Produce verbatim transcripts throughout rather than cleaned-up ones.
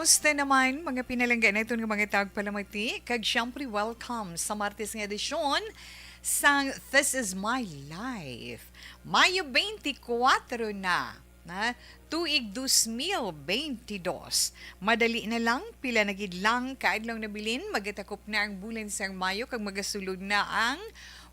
Kumusta naman, mga pinalangga naton nga mga tagpalamati? Kag siyempre, welcome sa Martes nga edisyon sang This Is My Life. Mayo twenty-four na, na tuig dos mil benti dos. Madali na lang, pila na gid lang ka adlaw nabilin, magatakop na ang bulan sang Mayo kag magasulod na ang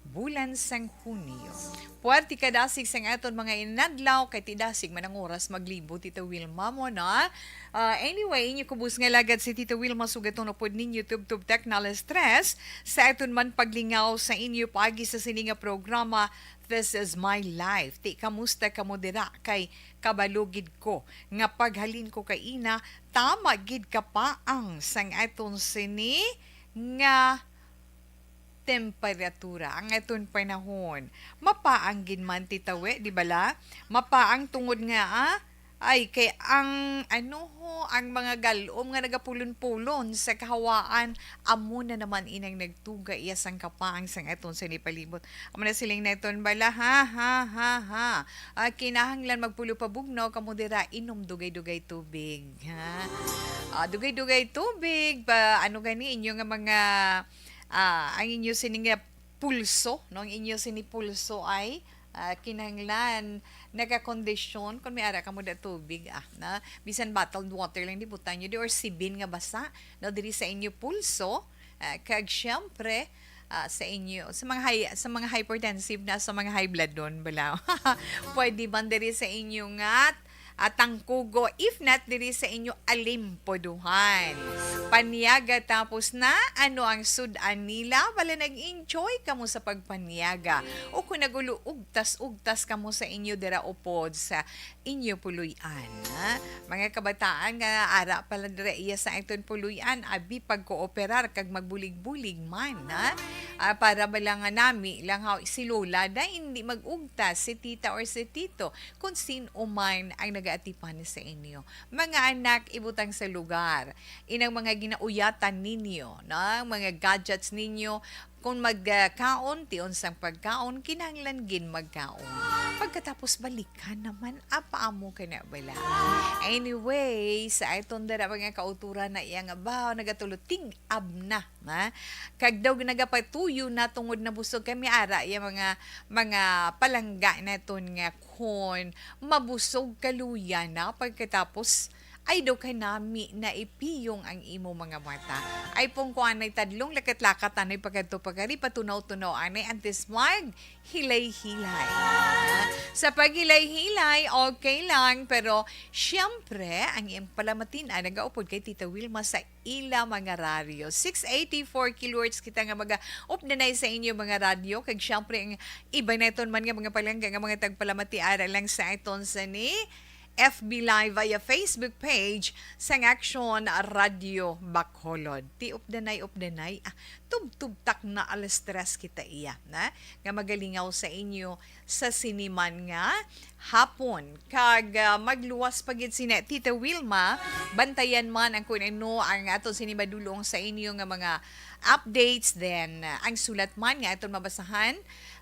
bulan sang Hunyo. Puwerte ka dasig sang aton mga inadlaw, kay ti dasig man ang oras maglibot, Tita Wilma mo na. Ah, anyway, inyo kubos nga lagad si Tita Wilma, sugaton upod ninyo tubtob Technal Stress sa aton man paglingaw sa inyo paagi sa sini nga programa, This Is My Life. Ti kamusta kamo dira? Kay kabalo gid ko nga paghalin ko kaina, tama gid kapaang sang aton sini nga temperatura ang aton panahon. Mapaang gid man, Tita We, di bala? Mapaang tungod nga, ah, ay, kay ang, ano ho, ang mga galom nga nagapulon-pulon sa kahawaan, amo na naman inang nagtuga iya sang kapaang sang aton sini palibot. Amo na siling naton bala, ha, ha, ha, ha. Ah, kinahanglan magpulo pa bugnaw kamo dira, inom dugay-dugay tubig, ha. Ah, dugay-dugay tubig, pa, ano gani inyo nga mga, ah, ang inyo sini nga pulso, no? Ang inyo sini pulso ay, ah, kinahanglan nakakondisyon kon may ara kamo da tubig, ah, na bisan bottled water lang di butang nyo di, or sibin nga basa, no, diri sa inyo pulso, ah, kag siyempre, ah, sa inyo, sa mga high, sa mga hypertensive na, sa mga high bloodon bala. Pwede man diri sa inyo nga, ah, tangkugo, if not diri sa inyo alimpoduhan. Paniaga tapos na, ano ang sud-an nila? Bala nag-enjoy kamo sa pagpaniaga. O kung nagulo, ugtas-ugtas kamo sa inyo dira upod sa inyo puloy-an, ha? Mga kabataan nga ara pa lang dira iya sa aton puloy-an, abi pagkooperar kag magbulig-bulig man, ha? Ah, para bala nga nami lang ha, si Lola da hindi mag-ugtas, si Tita or si Tito, kung sin-o man ang nagaatipan sa inyo. Mga anak, ibutang sa lugar inang mga ginauyatan ninyo, no? Mga gadgets ninyo, kung magkaon, tion sang pagkaon, kinahanglan gid magkaon. Pagkatapos balikan naman, apa amo ka na bala? Anyway, sa aton dira mga kauturan na iya nga ba, nagatulo, tig-ab na, ha? Kag daw nagapatuyo na tungod na busog kami ara iya mga, mga palangga naton nga kon mabusog ka luya na pagkatapos ay daw kay nami na ipiyong ang imo mga mata. Ay pong kuanay tadlong lakat-lakat anay pagkadto pagkari patunaw-tunaw anay antes mag hilay-hilay. Sa paghilay-hilay, okay lang, pero siyempre, ang iyang palamatin ay nagaupod kay Tita Wilma sa ila mga radyo. Six eighty-four kilohertz kita nga mga updanay sa inyo mga radyo. Kag siyempre, ang iba naton man nga mga palangga nga mga tagpalamati ara lang sa aton sa ni F B Live via Facebook page sang Action Radio Bacolod. Ti updanay, updanay, ah, tubtub tak na alas tres kita iya, na? Nga magalingaw sa inyo sa siniman nga hapon. Kag, ah, magluwas pa gid sina Tita Wilma, bantayan man ang kun ano ang aton sini madulong sa inyo nga mga updates. Then, ah, ang sulat man nga aton mabasahan,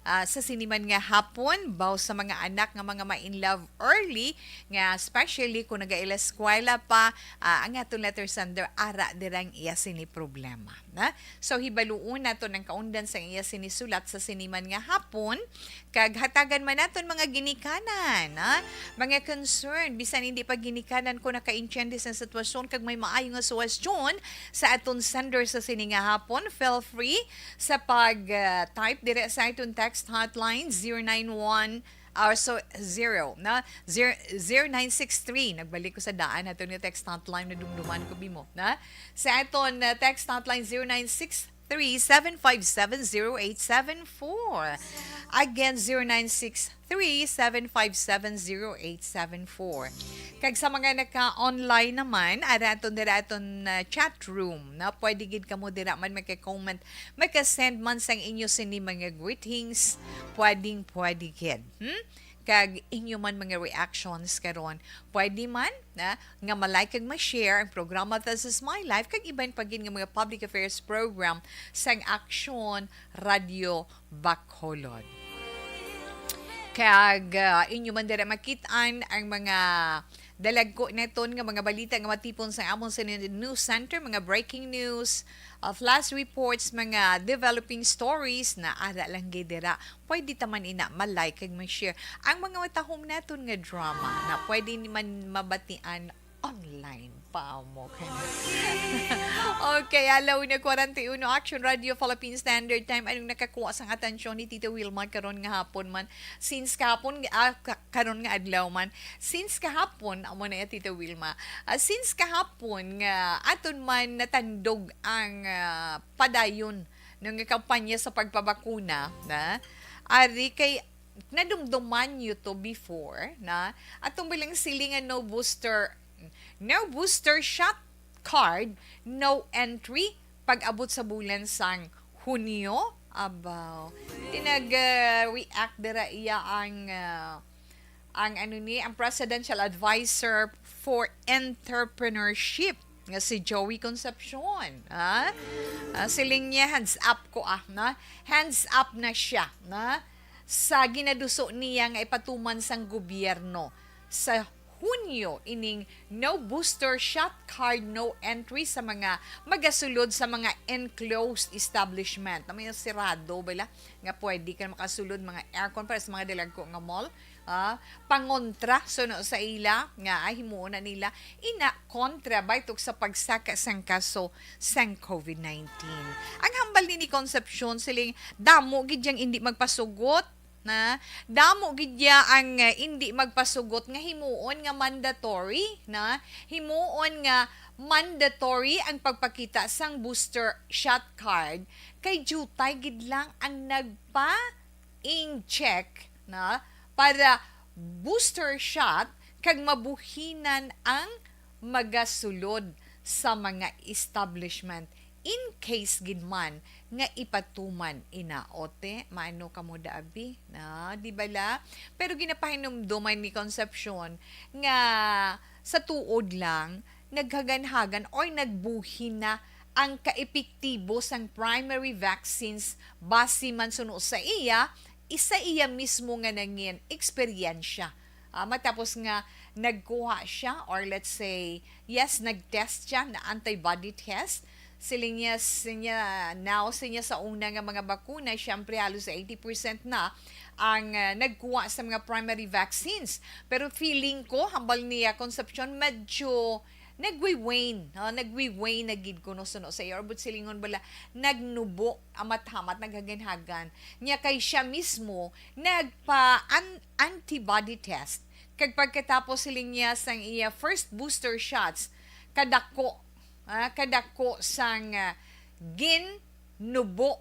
ah, sa siniman nga hapon, baw sa mga anak nga mga ma-in love early, nga especially kung nagaila eskwela pa, ah, ang aton letter sender, ara dirang iya sini problema. Na? So, hibaluon naton ang kaundan sang iya sini sulat sa siniman nga hapon, kag hatagan man naton mga ginikanan, ha? Mga concern, bisan hindi pa ginikanan ko nakaintiende sa sitwasyon kag may maayo nga suwestyon sa aton sender sa sini nga hapon, feel free sa pag, ah, type dire sa aton text hotline zero nine one, or so, zero, na? Zero, zero nine six three. Nagbalik ko sa daan naton nga text hotline, nadumduman ko bimo, na? Sa aton, ah, text hotline, zero nine six three, seven five seven, zero eight seven four. Again, zero nine six three, seven five seven, zero eight seven four. Kag sa mga naka-online naman, ara aton dira aton, ah, chat room, na pwede gid kamo dira man maka-comment, maka-send man sang inyo sini mga greetings, pwedeng pwede gid. Hmm? Kag inyo man mga reactions karon, pwede man na nga ma-like kag ma-share ang programa This Is My Life kag iban pa gid nga mga public affairs program sang Action Radio Bacolod. Kag, ah, inyo man dira makit-an ang mga dalagko naton nga mga balita nga matipon sa amon sa News Center, mga breaking news, ah, flash reports, mga developing stories na ara lang gid dira. Pwede ta man ina ma-like kag ma-share. Ang mga matahom naton nga drama na pwede ni man mabatian online pa mo. Okay, alaw na kwarenta y uno, Action Radio Philippine Standard Time. Anong nakakuha sang atensyon ni Tita Wilma karon nga hapon man? Since kahapon, ah, ka- karon nga adlaw man. Since kahapon, amo na ya, Tita Wilma. Ah, since kahapon nga aton man natandog ang, ah, padayon, no, nga kampanya sa pagpabakuna, na ari kay nadumduman nyo to before, na atong bilang silingan, no booster, no booster shot card, no entry pag-abot sa bulan sang Hunyo. Abaw, tinag, uh, react dira iya ang, uh, ang ano ni, ang Presidential Advisor for Entrepreneurship nga si Joey Concepcion, ha? Ah, siling niya, "Hands up ko, ah, na? Hands up na siya, na? Sa ginaduso niya nga ipatuman sang gobyerno sa Hunyo ining no booster shot card, no entry sa mga magasulod sa mga enclosed establishment." Na may sirado, bala, nga pwede ka makasulod, mga aircon para sa mga dalagko nga mall. Ah, pangontra suno sa ila nga, ah, himuon na nila ina kontra baitok sa pagsaka sang kaso sang COVID nineteen. Ang hambal ni, ni Concepcion, siling, damo gid yang indi magpasugot, na damo gid ya ang, ah, indi magpasugot nga himuon nga mandatory, na himuon nga mandatory ang pagpakita sang booster shot card kay diutay gid lang ang nagpa-inject na para booster shot kag mabuhinan ang magasulod sa mga establishment in case gid man nga ipatuman ina. Ote, maano kamo da abi, na, di bala? Pero ginapahinumduman ni Concepcion nga sa tuod lang, naghaganhagan or nagbuhin na ang kaepektibo sang primary vaccines base man suno sa iya, isa iya mismo nga nangin eksperyensya. Ah, matapos nga nagkuha siya, or let's say, yes, nag-test siya, na antibody test, siling niya, sinya, now, sinya sa una nga mga bakuna, syempre halos eighty percent na ang, ah, nagkuha sa mga primary vaccines. Pero feeling ko, hambal niya, Concepcion, medyo nagwi-wane, ha? Nagwi-wane na gid kuno suno sa iya. Or but silingon bala, nagnubo, amat-hamat, naghaganhagan. Nya kay siya mismo, nagpa-an-, antibody test. Kag pagkatapos siling niya sang iya first booster shots, kadako, ah, kadako sang, ah, ginnubo,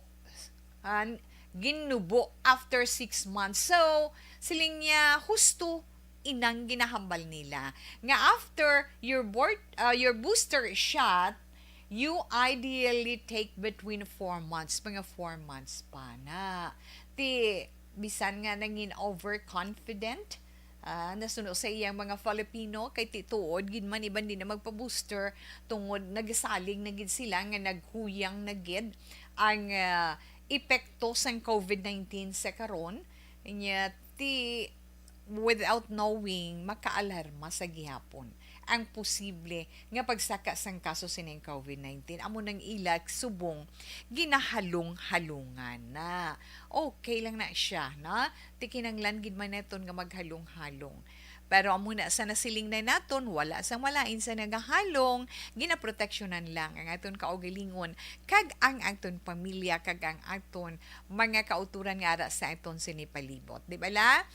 ah, ginnubo after six months. So, siling niya, husto inang ginahambal nila nga after your board, ah, your booster shot, you ideally take between four months, mga four months pa na. Ti, bisan nga nangin overconfident, ah, nasuno sa iyang mga Filipino, kay ti tuod gid man iban di na magpa-booster tungod nagasalig na gid sila nga naghuyang na gid ang, ah, epekto sang COVID nineteen sa karon. Nya, ti, without knowing, makaalarma sa gihapon ang posible nga pagsaka sang kaso sining COVID nineteen. Amo nang ila subong ginahalong-halongan na. Okay lang na siya, na? Ti kinahanglan gid man naton nga maghalong-halong. Pero amo na sa nasiling na naton, wala sang malain sa nagahalong, ginaproteksyonan lang ang aton kaugalingon kag ang aton pamilya kag ang aton mga kauturan nga ara sa aton sini palibot. Di bala?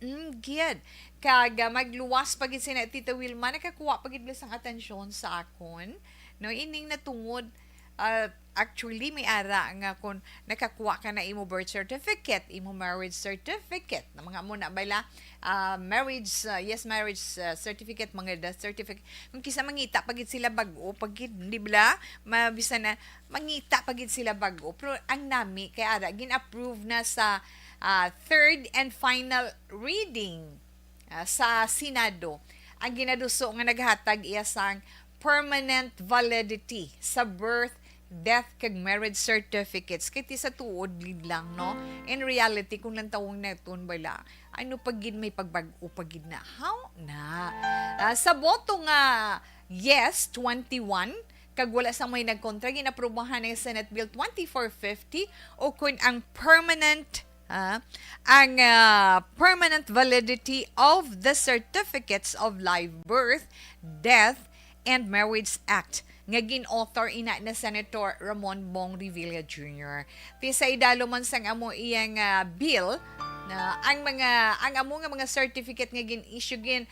Mm, gid. Kag, ah, magluwas pa gid sina Tita Wilma, nakakuha pa gid bala sang atensyon sa akon. No, ining natungod, ah, actually, may ara nga kung nakakuha ka na imo birth certificate, imo marriage certificate, na mga amo na bala, ah, marriage, ah, yes, marriage, ah, certificate, mga death certificate. Kung kisa mangita pa gid sila bag-o, pa gid, di bala? Mabisa na, mangita pa gid sila bag-o. Pero ang nami, kay ara, gin-approve na sa, ah, third and final reading, ah, sa Senado ang ginaduso nga naghatag iya sang permanent validity sa birth death kag marriage certificates, kay ti sa tuod gid lang, no? In reality, kung lantawon naton bala, ano pa gid, may pagbag-o pa gid na. How na? Ah, sa boto nga yes, twenty-one, kag wala sang may nagkontra, ginaprubahan ang Senate Bill twenty-four fifty, o kun ang permanent, ah, ang, ah, permanent validity of the certificates of live birth, death, and Marriage Act nga gin-author ina na Senator Ramon Bong Revilla Junior. Ti sa idalom man sang amo iyang, ah, bill, na ang mga, ang amo nga mga certificate nga gin-issue, gin-,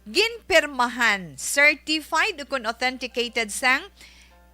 ginpirmahan, certified ukon authenticated sang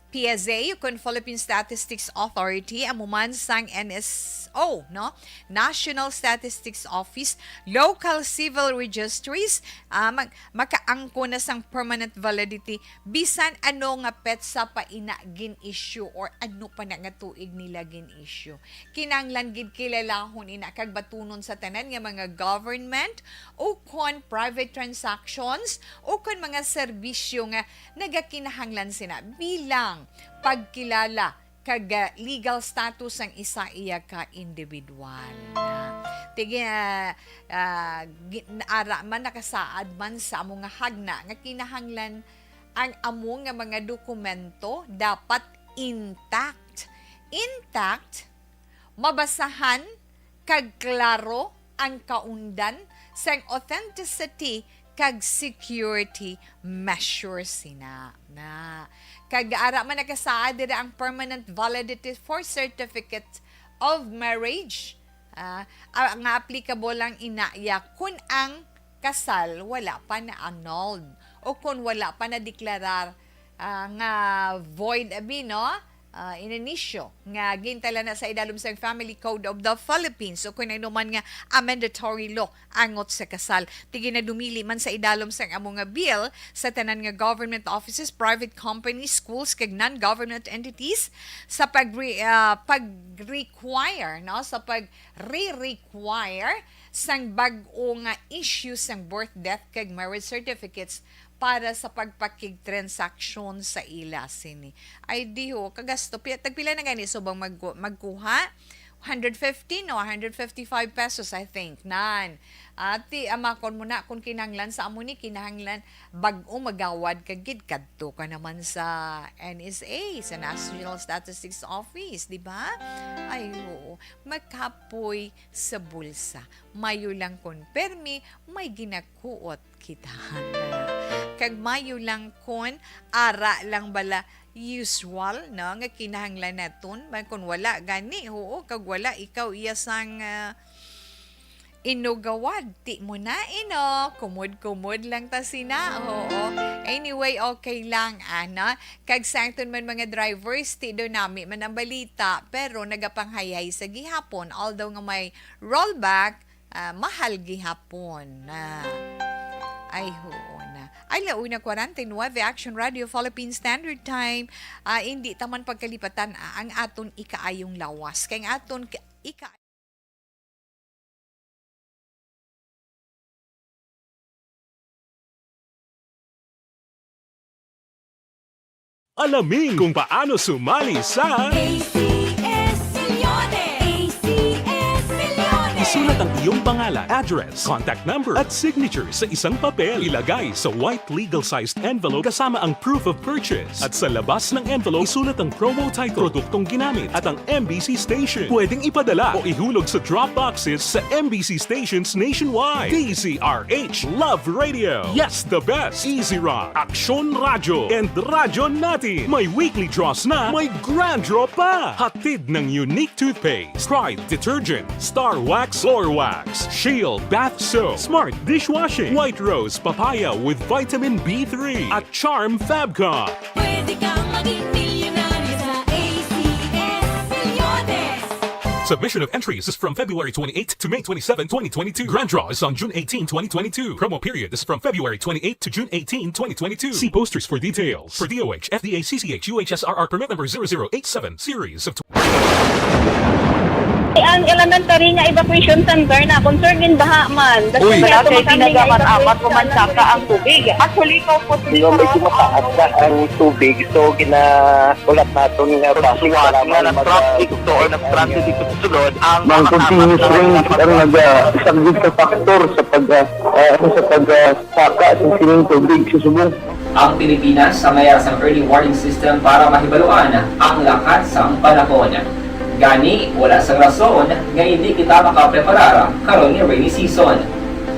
P S A ukon Philippine Statistics Authority, amo man sang N S O, no? National Statistics Office, local civil registries, ah, mag-, makaangkon na sang permanent validity bisan ano nga petsa pa ina gin-issue or ano pa na nga tuig nila gin-issue. Kinahanglan gid kilalahon ina kag batunon sa tanan nga mga government ukon private transactions ukon mga serbisyo nga nagakinahanglan sina bilang pagkilala kag, ah, legal status sang isa iya ka individual. Ah, tigi, ah, ah, gi-, ara man nakasaad man sa amo nga hagna nga kinahanglan ang amo nga mga dokumento dapat intact. Intact, mabasahan, kag klaro ang kaundan sang authenticity kag security measures sina na. Kag ara man nakasaad dira ang permanent validity for certificate of marriage, ah, ah, nga applicable lang ina iya kun ang kasal wala pa na-annulled o kun wala pa na-deklarar, ah, nga void abi, no? Ah, in an issue nga gintala na sa idalom sang Family Code of the Philippines o kun ano man nga amendatory law angot sa kasal. Ti ginadumili man sa idalom sang amo nga bill sa tanan nga government offices, private companies, schools, kag non-government entities sa pag-, ah, pag-require, no, sa pag-re-require sang bag-o nga issue sang birth, death, kag marriage certificates para sa pagpakigtransaksyon sa ila sini. Ay, di ho, kagasto. Pi-, tagpila na gani subong mag-, magkuha? Hundred fifty, no? Hundred fifty-five pesos, I think. Nan. Ati, amakon mo na kung kinahanglan sa amo ni, kinahanglan bag-o magawad ka gid, kadto ka naman sa N S A, sa National Statistics Office, di ba? Ay, oo. Makapoy sa bulsa. Mayo lang kon permi, may ginakuot kita na. Kag mayo lang kon ara lang bala usual, no, nga kinahanglan naton. Man kon wala gani, oo, kag wala ikaw iya sang, ah, inugawad, ti mo na ino, kumod-kumod lang ta sina, oo. Anyway, okay lang, ana. Kag sa aton man mga drivers, ti do nami man ang balita, pero nagapanghayhay sa gihapon, although nga may rollback, ah, mahal gihapon na. Ay, oo na. Ay, la una cuarenta y nueve, Action Radio Philippine Standard Time. Ah, hindi taman pagkalipatan, ah, ang aton ikaayong lawas. Kay ang aton ka-, ika- Alamin kung paano sumali sa A C S Milyones! A C S Milyones! Isulat ang iyong pangalan, address, contact number, at signature sa isang papel. Ilagay sa white legal-sized envelope kasama ang proof of purchase. At sa labas ng envelope, isulat ang promo title, produktong ginamit, at ang M B C station. Pwedeng ipadala o ihulog sa drop boxes sa M B C stations nationwide. D Z R H Love Radio. Yes, the best. Easy Rock, Aksyon Radyo, and Radyo Natin. May weekly draws na, may grand draw pa. Hatid ng Unique Toothpaste, Pride Detergent, Star Wax, Floor Wax, Shield Bath Soap, Smart Dishwashing, White Rose Papaya with Vitamin B three, at Charm Fabcon. Pwede kang maging milyonaryo sa A C S Milyones. Submission of entries is from February twenty-eighth to May twenty-seven, twenty twenty-two. Grand draw is on June eighteen, twenty twenty-two. Promo period is from February twenty-eighth to June eighteen, twenty twenty-two. See posters for details. For D O H, F D A, C C H, U H S R R permit number zero zero eight seven, series of tw- Ang elementary nga evacuation center na concern in baha man. Uy. Wala kay tinaga man amat ko man saka ang tubig. Actually, ko po. Di ba, medyo mataas na ang tubig, so ginahulat naton nga bus nga nag-traffic to or nag-transit dito sa sulod ang Ang continuous rain ang nag-, ah, isa gid ka factor sa pag, ah, ah, ano, sa pag, ah, saka sa sining tubig sa subong. Ang Pilipinas sa mayara sang early warning system para mahibaluan ang lakat sang panahon. Gani, wala sang rason nga hindi kita makapreparar karon nga rainy season.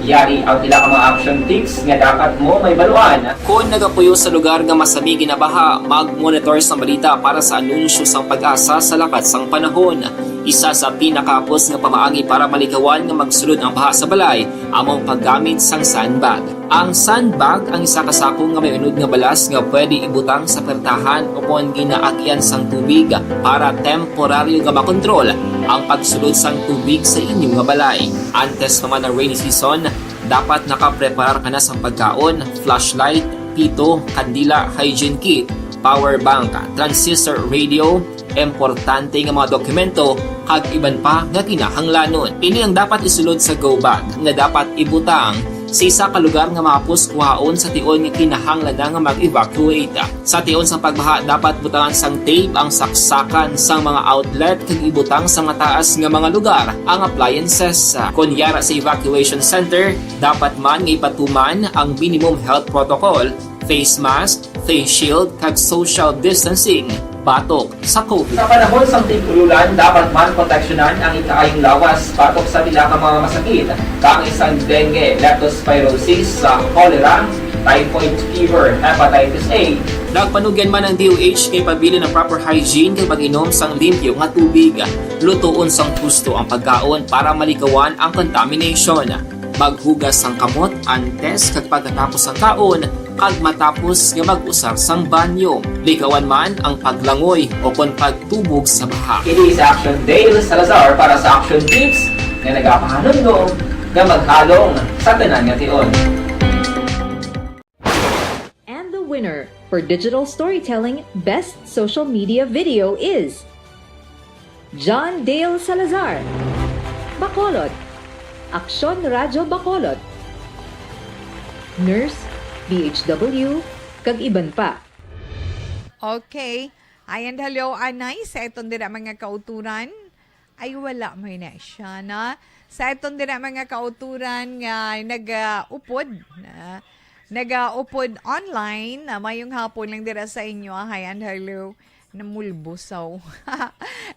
Yari ang pila ka mga action tips nga dapat mo mahibaluan. Kon nagapuyo sa lugar nga masami ginabaha, mag-monitor sa balita para sa anunsyo sang PAGASA sa lakat sang panahon. Isa sa pinakahapos nga pamaagi para malikawan nga magsulod ang baha sa balay amo ang paggamit sang sandbag. Ang sandbag ang isa ka sako nga may unod nga balas nga pwede ibutang sa pertahan o kon ginaagyan sang tubig para temporaryo nga makontrol ang pagsulod sang tubig sa inyo nga balay. Antes pa man ang rainy season, dapat nakapreparar ka na sang pagkaon, flashlight, pito, kandila, hygiene kit, power bank, transistor radio, importante nga mga dokumento, kag iban pa nga kinahanglanon. Ini ang dapat isulod sa go bag nga dapat ibutang sa isa ka lugar nga mahapos kuhaon sa tion nga kinahanglan na nga mag-evacuate. Sa tion sang pagbaha, dapat butangan sang tape ang saksakan sang mga outlet kag ibutang sa mataas nga mga lugar ang appliances. Kon yara sa evacuation center, dapat man nga ipatuman ang minimum health protocol, face mask, face shield, kag social distancing batok sa COVID. Sa panahon sang tig-ululan, dapat man proteksyonan ang ikaayong lawas batok sa pila ka mga masakit, kaangay sang dengue, leptospirosis, sa cholera, typhoid fever, hepatitis A. Nagpanugyan man ang D O H nga ipabilin ang proper hygiene kag pag-inom sang limpyo nga tubig, lutoon sang husto ang pagkaon para malikawan ang contamination. Maghugas sang kamot antes kag pagkatapos sang kaon, kag matapos nga mag-usar sang banyo. Likawan man ang paglangoy o kon pagtubog sa baha. Kini si Action Dale Salazar para sa Action Tips nga nagapahanumdom nga maghalong sa tanan nga tion. And the winner for digital storytelling best social media video is John Dale Salazar, Bacolod, Aksyon Radyo Bacolod, Nurse, D H W, kag iban pa. Okay. Hi and hello, anay, sa iton dira mga kauturan. Ay, wala man na siya, na. Sa iton dira mga kauturan nga nagaupod, na, nagaupod online, na mayong hapon lang dira sa inyo, ah, hi and hello. Namulbusaw.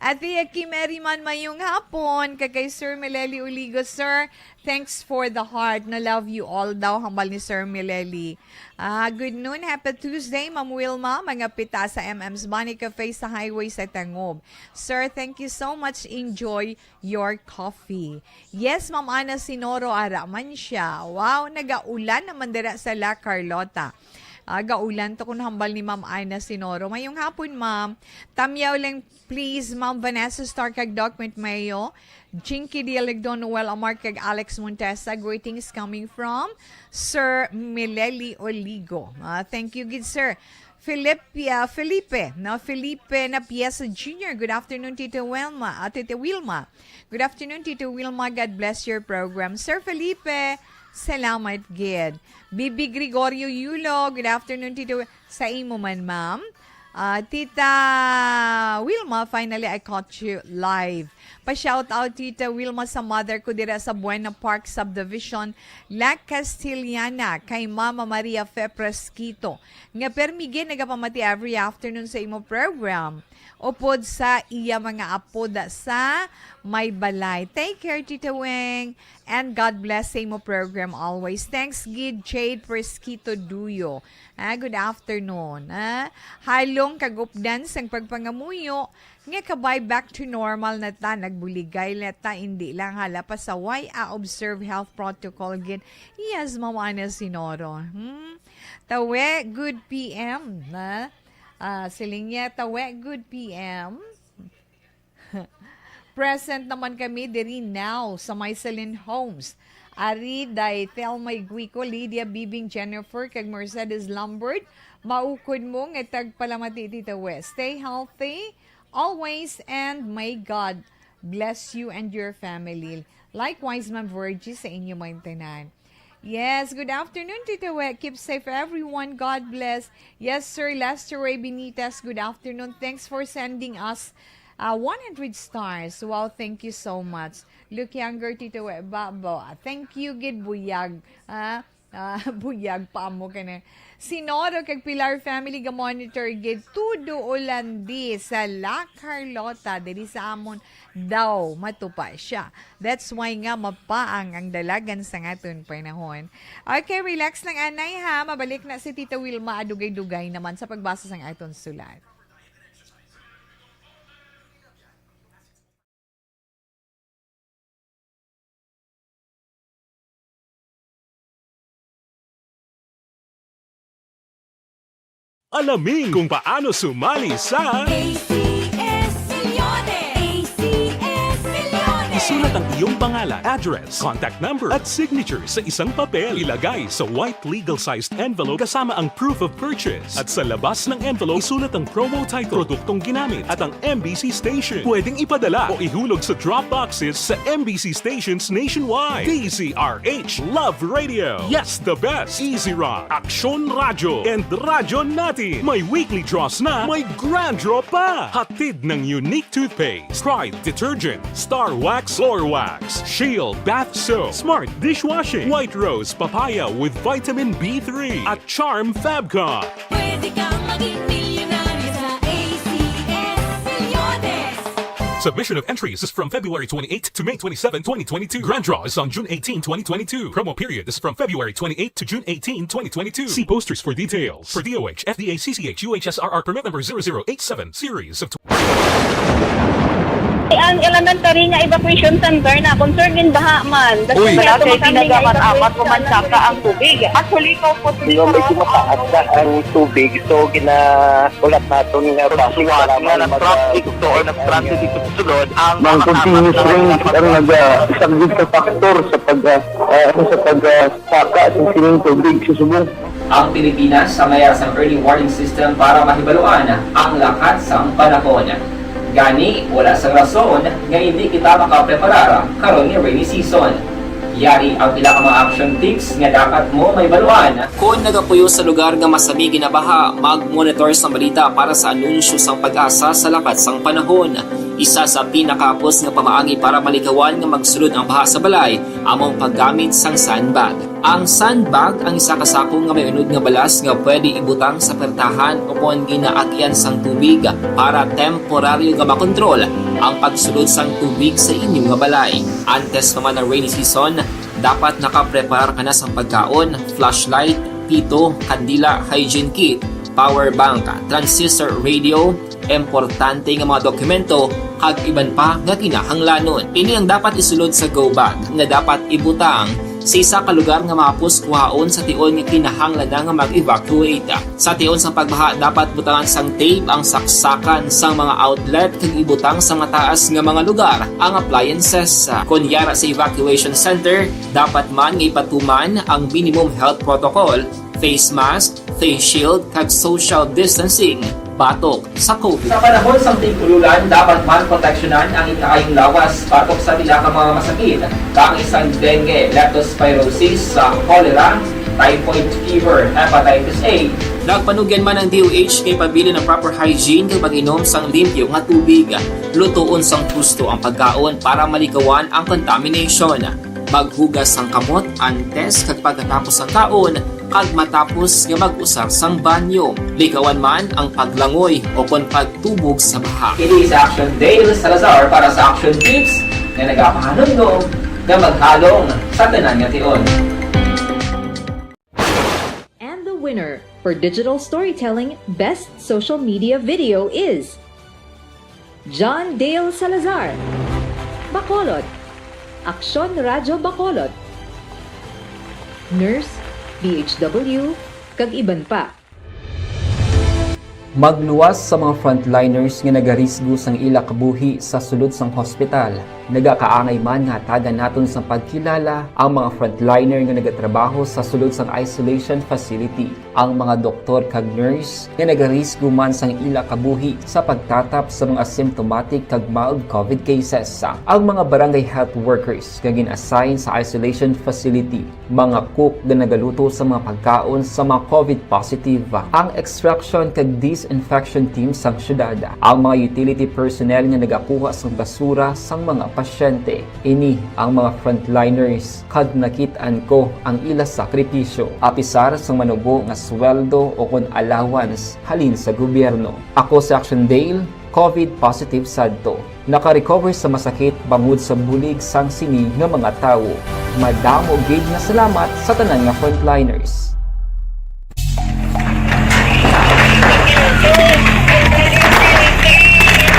Ate Aki Merriman, mayong hapon. Kag kay Sir Meleli Uligo, sir, thanks for the heart. Na love you all daw, hambal ni Sir Meleli. Ah, good noon, happy Tuesday, Ma'am Wilma, mga pita sa M M's Bunny Cafe sa highway sa Tangob. Sir, thank you so much. Enjoy your coffee. Yes, Ma'am Ana Sinoro, ara man siya. Wow, nagaulan naman dira sa La Carlota. Ah, gaulan to kun hambal ni Ma'am Ana Sinoro. Mayong hapon, ma'am. Tamyaw lang, please, Ma'am Vanessa Star kag Doc Mayo. Jinky Dialig, Don Noel Amar kag Alex Montesa. Greetings coming from Sir Mileli Oligo. Ah, thank you, good sir. Felipe, ah, Felipe, no? Felipe Napiesa Junior. Good afternoon, Tito Wilma. Ah, Tito Wilma. Good afternoon, Tito Wilma. God bless your program. Sir Felipe, salamat gid. Bibi Gregorio Yulo, good afternoon, Tito Wil-, sa imo man, ma'am. Ah, Tita Wilma, finally I caught you live. Pa-shout out, Tita Wilma, sa mother ko dira sa Buena Park Subdivision, La Castellana, kay Mama Maria Fe Fresquito, nga permi gid nagapamati every afternoon sa imo program, upod sa iya mga apo da sa may balay. Take care, Tita Weng, and God bless sa imo program always. Thanks gid, Jade Fresquito Duyo. Ah, good afternoon. Ah, halong kagupdan sang pagpangamuyo nga kabay back to normal na ta, nagbuligay na ta, indi lang hala pasaway, a-observe health protocol gid. Yes, Ma'am Ana Sinoro. Hmm? Tawe, good P M, na? Ah, siling niya, tawe, good P M. Present naman kami diri now sa may Celine Homes. Ari day Thelma Iguico, Lydia Bibing, Jennifer, kag Mercedes Lombard. Maukod mo nga tagpalamati, Tita Wes. Stay healthy always and may God bless you and your family. Likewise, Ma'am Virgie, sa inyo man tanan. Yes, good afternoon, Tito We. Keep safe, everyone. God bless. Yes, Sir Lester Ray Benitez, good afternoon. Thanks for sending us uh, one hundred stars. Wow, thank you so much. Look younger, Tito We. Babo. Ah, thank you, gid, buyag. Ah, ah, buyag pa mo ka na. Si Noro kag Pilar family ga-monitor gid tudo Olandi sa La Carlota, diri sa amon daw matupa siya. That's why nga mapaang ang dalagan sa aton panahon. Okay, relax lang, anay, ha. Mabalik na si Tita Wilma, adugay-dugay naman sa pagbasa sang aton sulat. Alamin kung paano sumali sa A C S Milyones! A C S Milyones! Isulat ang iyong pangalan, address, contact number, at signature sa isang papel. Ilagay sa white legal-sized envelope kasama ang proof of purchase. At sa labas ng envelope, isulat ang promo title, produktong ginamit, at ang M B C station. Pwedeng ipadala o ihulog sa drop boxes sa M B C stations nationwide. D Z R H Love Radio. Yes, the best. Easy Rock, Aksyon Radyo, and Radyo Natin. May weekly draws na, may grand draw pa. Hatid ng Unique Toothpaste, Pride Detergent, Star Wax Floor Wax, Shield Bath Soap, Smart Dishwashing, White Rose Papaya with Vitamin B three, at Charm Fabcon. Pwede kang maging milyonaryo sa A C S Milyones. Submission of entries is from February twenty-eight to May twenty-seven, twenty twenty-two. Grand draw is on June eighteen, twenty twenty-two. Promo period is from February twenty-eight to June eighteen, twenty twenty-two. See posters for details. For D O H, F D A, C C H, U H S R R permit number zero zero eight seven, series of Ang elementary nga evacuation center na concern gid baha man. Uy. Wala kay tinaga man amat ko man saka ang tubig. Actually, ko po. Di ba, medyo mataas na ang tubig, so ginahulat naton nga basi nga nag-traffic to or nag-transit dito sa sulod ang mga continuous rain ang nag-, ah, isa gid sa factor sa pag, ah, ah, ano, sa pag, ah, saka sa sining tubig sa subong. Ang Pilipinas sa mayar sang early warning system para mahibaluan ang lakat sang panahon. Gani, wala sang rason nga indi kita makapreparar karon nga rainy season. Yari ang pila ka mga action tips nga dapat mo mahibaluan. Kon nagapuyo sa lugar nga masami ginabaha, mag-monitor sa balita para sa anunsyo sang PAGASA sa lakat sang panahon. Isa sa pinakahapos nga pamaagi para malikawan nga magsulod ang baha sa balay amo ang paggamit sang sandbag. Ang sandbag ang isa ka sako nga may unod nga balas nga pwede ibutang sa pertahan o kon ginaagyan sang tubig para temporaryo nga makontrol ang pagsulod sang tubig sa inyo nga balay. Antes pa man ang rainy season, dapat nakapreparar ka na sang pagkaon, flashlight, pito, kandila, hygiene kit, power bank, transistor radio, importante nga mga dokumento, kag iban pa nga kinahanglanon. Ini ang dapat isulod sa go bag nga dapat ibutang sa isa ka lugar nga mahapos kuhaon sa tion nga kinahanglan na nga mag-evacuate. Sa tion sang pagbaha, dapat butangan sang tape ang saksakan sang mga outlet kag ibutang sa mataas nga mga lugar ang appliances. Kon yara sa evacuation center, dapat man nga ipatuman ang minimum health protocol, face mask, face shield, kag social distancing batok sa COVID. Sa panahon sang tig-ululan, dapat man proteksyonan ang ikaayong lawas batok sa pila ka mga masakit, kaangay sang dengue, leptospirosis, sa cholera, typhoid fever, hepatitis A. Nagpanugyan man ang D O H nga ipabilin ang proper hygiene kag pag-inom sang limpyo nga tubig. Lutoon sang husto ang pagkaon para malikawan ang contamination. Maghugas sang kamot antes kag pagkatapos sang kaon, kag matapos nga mag-usar sang banyo. Likawan man ang paglangoy o kon pagtubog sa baha. Kini si Action Dale Salazar para sa Action Tips nga nagapahanumdom nga maghalong sa tanan nga tion. And the winner for digital storytelling best social media video is John Dale Salazar, Bacolod, Aksyon Radyo Bacolod, nurse, D H W, kag iban pa. Magluwas sa mga frontliners nga nagarisgo sang ila kabuhi sa sulod sang hospital. Nagakaangay man nga hatagan naton sang pagkilala ang mga frontliner nga nagatrabaho sa sulod sang isolation facility, ang mga doktor kag nurse nga nagarisgo man sang ila kabuhi sa pagtatap sa mga symptomatic kag mild covid cases, ang mga barangay health workers nga gin-assign sa isolation facility, mga cook nga nagaluto sa mga pagkaon sa mga covid positive, ang extraction kag disinfection team sang syudad, ang mga utility personnel nga nagakuha sang basura sang mga pasyente. Ini ang mga frontliners, kag nakit-an ko ang ila sakripisyo, apisar sang manubo nga sweldo o kon allowance halin sa gobyerno. Ako si Action Dale, covid positive sadto. Naka-recover sa masakit bangod sa bulig sang sini nga mga tawo. Madamo gid nga salamat sa tanan nga frontliners.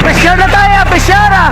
Pressure na tayo! Pressure na!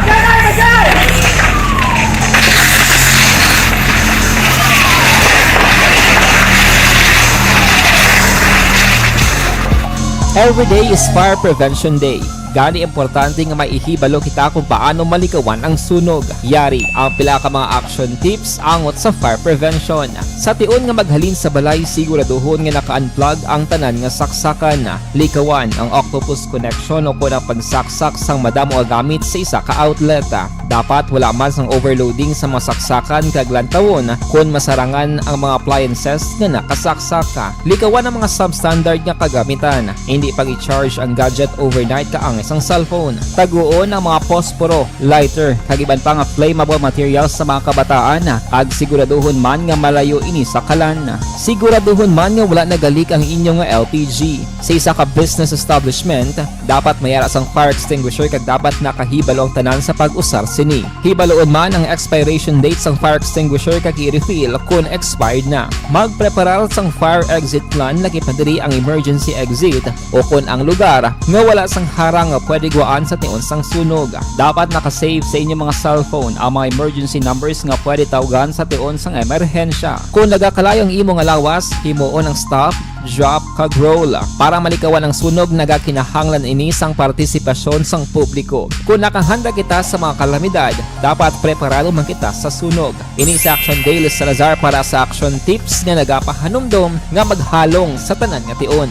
Every day is Fire Prevention Day. Gani, importante nga may ihibalo kita kung paano malikawan ang sunog. Yari ang pila ka mga action tips angot sa fire prevention. Sa tion nga maghalin sa balay, siguraduhon nga naka-unplug ang tanan nga saksakan. Likawan ang octopus connection o kon ang pagsaksak sang madamo nga gamit sa isa ka outlet. Dapat wala man sang overloading sa mga saksakan kag lantawon kon masarangan ang mga appliances nga nakasaksak. Likawan ang mga substandard nga kagamitan. Indi pag-i-charge ang gadget overnight kaangay sang cellphone. Taguon ang mga posporo, lighter, kag iban pa nga flammable materials sa mga kabataan, kag siguraduhon man nga malayo ini sa kalan. Siguraduhon man nga wala nagalik ang inyo nga L P G. Sa isa ka business establishment, dapat may ara sang fire extinguisher kag dapat nakahibalo ang tanan sa pag-usar sini. Hibaloon man ang expiration date sang fire extinguisher kag i-refill kon expired na. Magpreparar sang fire exit plan, laki pa diri ang emergency exit o kon ang lugar nga wala sang harang nga pwede gwaan sa tion sang sunog. Dapat naka-save sa inyo mga cellphone ang mga emergency numbers nga pwede tawgan sa tion sang emerhensya. Kon nagakalayo ang imo nga lawas, himuon ang stop, drop, kag roll. Para malikawan ang sunog, nagakinahanglan ini sang partisipasyon sang publiko. Kon nakahanda kita sa mga kalamidad, dapat preparado man kita sa sunog. Ini si Action Dale Salazar para sa Action Tips nga nagapahanumdom nga maghalong sa tanan nga tion.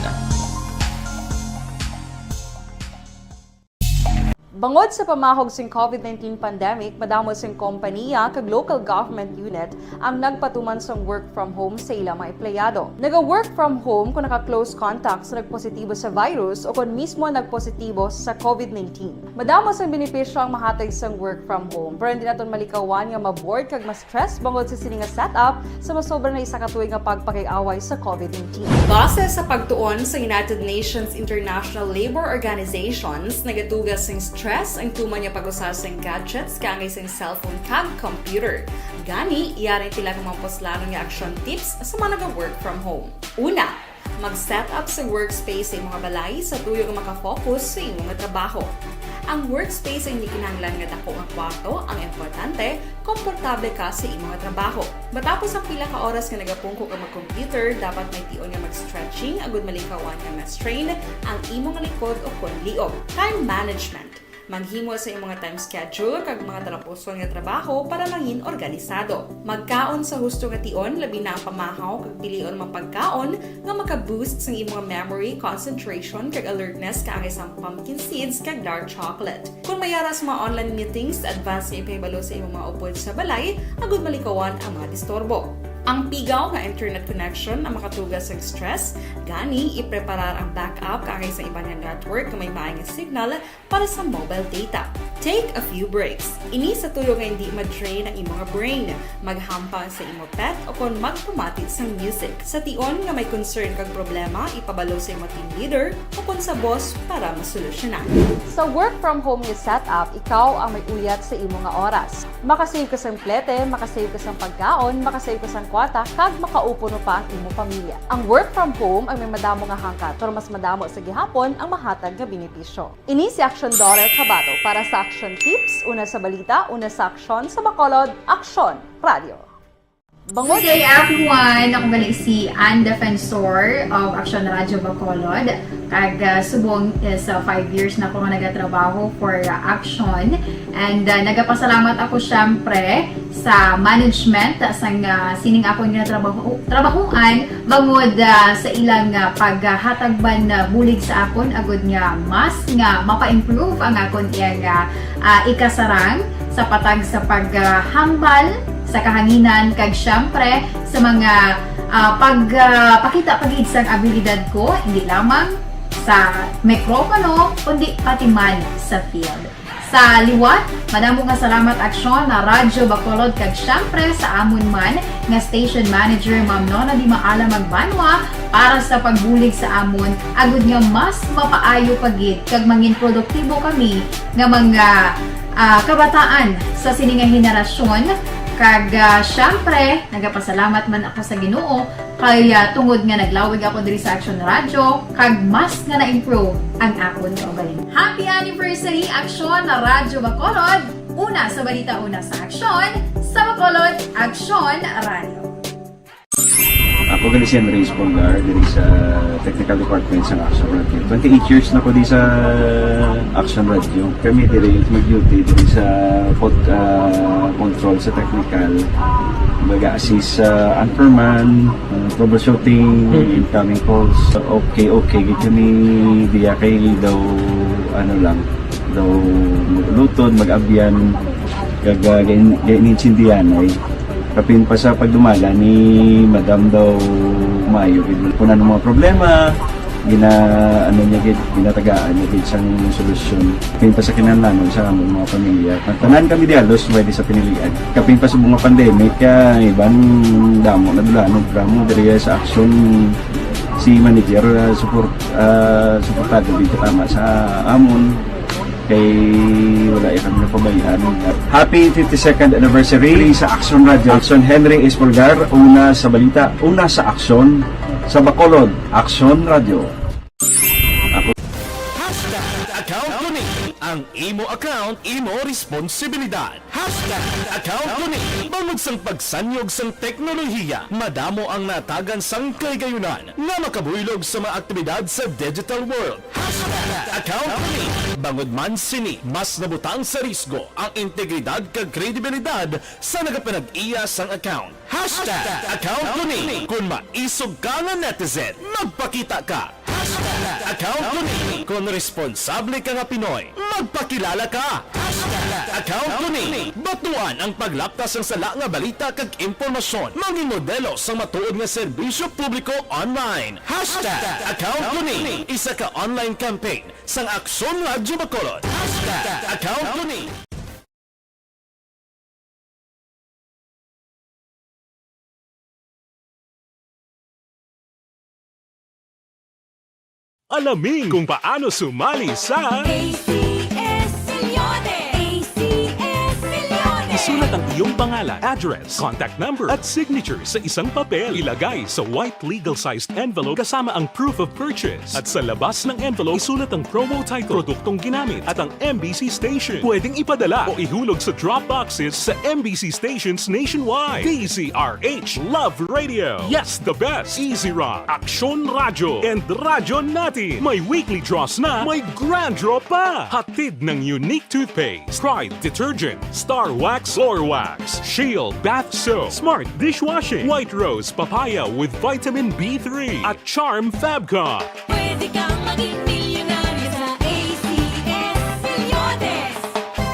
Bangod sa pamahog sing covid nineteen pandemic, madamo sing kompaniya kag local government unit ang nagpatuman sang work from home sa ila mga empleyado. Naga-work from home kon naka-close contact sa nagpositibo sa virus o kon mismo nagpositibo sa covid nineteen. Madamo sang benepisyo ang mahatag sang work from home, pero hindi naton malikawan nga ma-bored kag ma-stress bangod sa sini nga setup sa masobra na isa ka tuig nga pagpakig-away sa covid nineteen. Base sa pagtuon sa United Nations International Labor Organizations, nagatuga sing stress ang tuman nga pag-usar sing gadgets kaangay sing cellphone kag computer. Gani, yari ang pila ka mga puslanon nga action tips sa mga naga-work from home. Una, mag-set up sa workspace sa imo nga balay sa tuyo nga maka-focus sa imo nga trabaho. Ang workspace ay hindi kinahanglan nga dako nga kwarto, ang importante, komportable ka sa imo nga trabaho. Matapos ang pila ka oras nga nagapungko ka mag-computer, dapat may tion nga mag-stretching agud malikawan nga ma-strain ang imo nga likod o kon liog. Time management. Maghimo sa imong mga time schedule kag mga talapuson nga trabaho para mangin organisado. Magkaon sa husto nga tion, labi na ang pamahaw kag pilion mga pagkaon nga maka-boost sang imong memory, concentration, kag alertness kaangay sang pumpkin seeds kag dark chocolate. Kon may ara sa mga online meetings, advance nga ipahibalo sa imong mga upod sa balay agud malikawan ang mga disturbo. Ang pigaw nga internet connection ang makatuga sang stress, gani ipreparar ang backup kaangay sa iban nga network nga may maay nga signal para sa mobile data. Take a few breaks. Ini sa tuyo nga hindi ma-drain ang imo nga brain. Maghampang sa imo pet o kon magpamati sang music. Sa tion nga may concern kag problema, ipabalo sa imo team leader o kon sa boss para masolusyonan. Sa work from home nga setup, ikaw ang may uyat sa imo nga oras. Makasave ka sang plete, makasave ka sang pagkaon, makasave ka sang kwarta, kag makaupuno pa ang imo pamilya. Ang work from home ang may madamo nga hangkat, pero mas madamo sa gihapon ang mahatag nga benepisyo. Ini si Action Daughter Kabato para sa Action Tips, una sa balita, una sa aksyon, sa Bacolod, Aksyon Radio. Good day, everyone! Ako gali si Ann Defensor of Action Radio Bacolod. Kag, ah, subong is, ah, five years na ako nga nagatrabaho for, ah, Action. And, ah, nagapasalamat ako, syempre, sa management, ah, sang, ah, sining akong ginatrabaho-, trabahuan, bangod, ah, sa ilang, ah, paghatag man, ah, bulig sa akon, agud nga mas nga mapa-improve ang akon iyang, ah, ah, ikasarang sa patag sa paghambal sa kahanginan, kag syempre sa mga, ah, pag, ah, pakita pa gid sang abilidad ko, hindi lamang sa mikropono, kundi pati man sa field. Sa liwat, madamo nga salamat, Aksyon, na Radyo Bacolod, kag syempre sa amon man nga station manager, Ma'am Nona Di Maala Magbanwa, para sa pagbulig sa amon, agud nga mas mapaayo pa gid kag mangin produktibo kami nga mga, ah, kabataan sa sini nga henerasyon. Kag, ah, syempre, nagapasalamat man ako sa Ginoo kay, ah, tungod nga naglawig ako diri sa Action Radio, kag mas nga na-improve ang akon kaugalingon. Happy anniversary, Action na Radyo Bacolod! Una sa balita, una sa aksyon, sa Bacolod, Action Radio. Ako gali si Andres Polgar, diri sa Technical Department sa Action Radio. Twenty-eight years na ko di sa Action Radio. Kami diri mag-duty diri sa pod-, ah, control sa technical. Baga assist sa anchorman, ah, troubleshooting, incoming calls. Okay, okay, gid kami diya kay daw, ano lang, daw mag-ulutod, mag-abyan, kag, ah, gain-, gainintindihan ay. Kapin pa sa pagdumala ni Madam daw maayo gid. Kung ano mga problema, gina-, ano niya gid, ginatagaan niya gid sang solusyon. Kapin pa sa kinahanglanon sa among mga pamilya. Tanan kami di halos pwede sa pinilian. Kapin pa sa mga pandemic, ah, iban damo na dulanon, programa diri sa Action, si manager, ah, support, ah, suportado gid tama sa amon. Kay wala iya kami napabayaan. Happy fifty-second anniversary sa Action Radio. Action Henry Espolgar, una sa balita, una sa aksyon, sa Bacolod, Action Radio. Ako Hashtag account ko ni. Ang imo account, imo responsibilidad. Hashtag account ko ni. Bangod sang pagsanyog sang teknolohiya, madamo ang natagan sang kaligayunan nga makabuylog sa mga aktibidad sa digital world. Hashtag account ko ni. Bangod man sini, mas nabutang sa risgo ang integridad kag kredibilidad sa nagapanag-iya sang account. Hashtag account ko ni. Kon maisog ka nga netizen, magpakita ka. Hashtag account ko ni. Kon responsable ka nga Pinoy, magpakilala ka. Hashtag account ko ni. Batuan ang paglaptas sang sala nga balita kag impormasyon. Mangin modelo sang matuod nga serbisyo publiko online. Hashtag account ko ni. Isa ka online campaign sang Aksyon Radyo Bacolod. Hashtag account ko ni. Alamin kung paano sumali sa A C S Milyones! A C S Milyones! Isulat ang iyong pangalan, address, contact number, at signature sa isang papel. Ilagay sa white legal-sized envelope kasama ang proof of purchase. At sa labas ng envelope, isulat ang promo title, produktong ginamit, at ang M B C station. Pwedeng ipadala o ihulog sa drop boxes sa M B C stations nationwide. D Z R H Love Radio. Yes, the best. Easy Rock, Aksyon Radyo, and Radyo Natin. May weekly draws na, may grand draw pa. Hatid ng Unique Toothpaste, Pride Detergent, Star Wax Floor Wax, Shield Bath Soap, Smart Dishwashing, White Rose Papaya with Vitamin B three, at Charm Fabcon. Pwede kang maging milyonaryo sa A C S Milyones.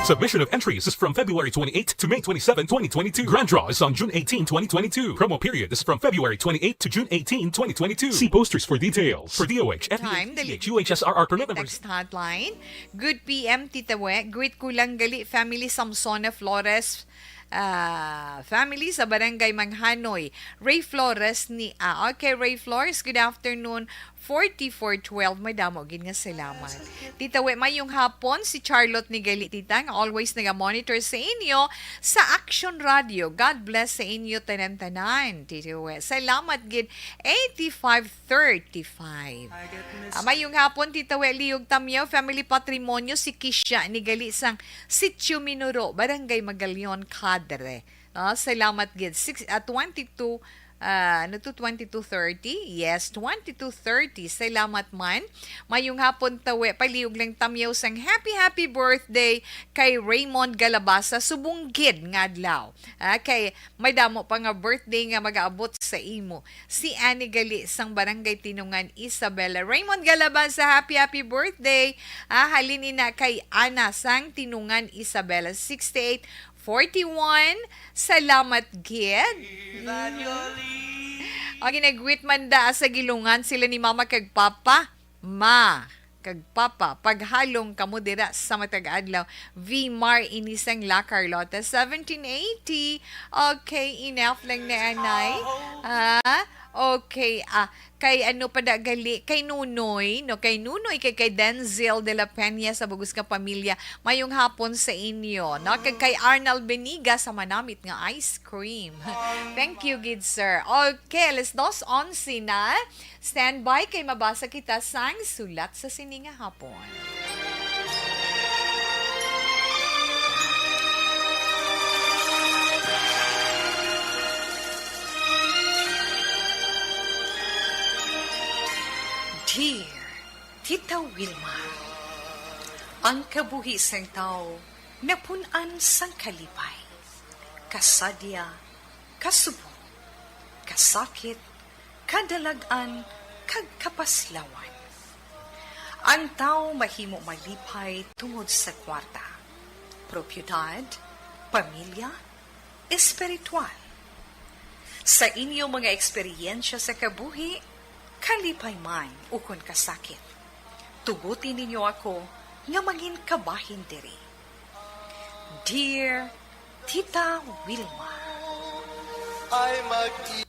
Submission of entries is from February twenty-eighth to May twenty-seven, twenty twenty-two. Grand draw is on June eighteen, twenty twenty-two. Promo period is from February twenty-eighth to June eighteen, twenty twenty-two. See posters for details. For D O H, F E H, Time, dali. U H S R R permit number. Text hotline. Good P M, Tita We. Greet ko lang gali family Samsona Flores, ah, family sa Barangay Manghanoy. Ray Flores ni, ah, okay, Ray Flores, good afternoon. Forty-four twelve, may damo gid nga salamat. Tita We, mayong hapon, si Charlotte ni gali, Tita, nga always naga-monitor sa inyo sa Action Radio. God bless sa inyo tanan-tanan, Tita We. Salamat gid, eighty-five thirty-five. Ah, mayong hapon, Tita We, Liog Tamyaw, family patrimonyo, si Kisha ni gali sang Sitio Minuro, Barangay Magalion, Cadre. Ah, salamat gid. Six, ah, twenty-two, ah, ano to, twenty-two thirty? Yes, twenty-two thirty. Salamat man. Mayong hapon, Tawi. Palihog lang tamyaw sang happy, happy birthday kay Raymond Galabasa. Subong gid nga adlaw. Ah, kay may damo pa nga birthday nga mag-aabot sa imo. Si Annie gali sang Barangay Tinungan, Isabela. Raymond Galabasa, happy, happy birthday. Ah, halin ina kay Ana sang Tinungan, Isabela, sixty-eight forty-one. Salamat gid. Mm. O, ginagwit man da sa gilungan sila ni Mama kag Papa. Ma kag Papa, paghalong kamo dira sa matag adlaw. V Mar ini sang La Carlota, seventeen eighty. Okay, enough lang na, anay. Ah, okay. Ah, kay ano pa da gali? Kay Nunoy, no? Kay Nunoy, kay, kay Denzel de la Peña sa bugos nga pamilya. Mayong hapon sa inyo, no? Kag kay Arnel Beniga sa manamit nga ice cream. Thank you, gid, sir. Okay, alas dos onse na. Standby kay mabasa kita sang sulat sa sini nga hapon. Dear Tita Wilma, ang kabuhi sang tawo napun-an sang kalipay, kasadya, kasubong, kasakit, kadalag-an, kag kapaslawan. Ang tawo mahimo malipay tungod sa kwarta, propiedad, pamilya, espiritual. Sa inyo mga eksperyensya sa kabuhi, kalipay man ukon kasakit, tuguti ninyo ako nga mangin kabahin diri. Dear Tita Wilma. Ay mag-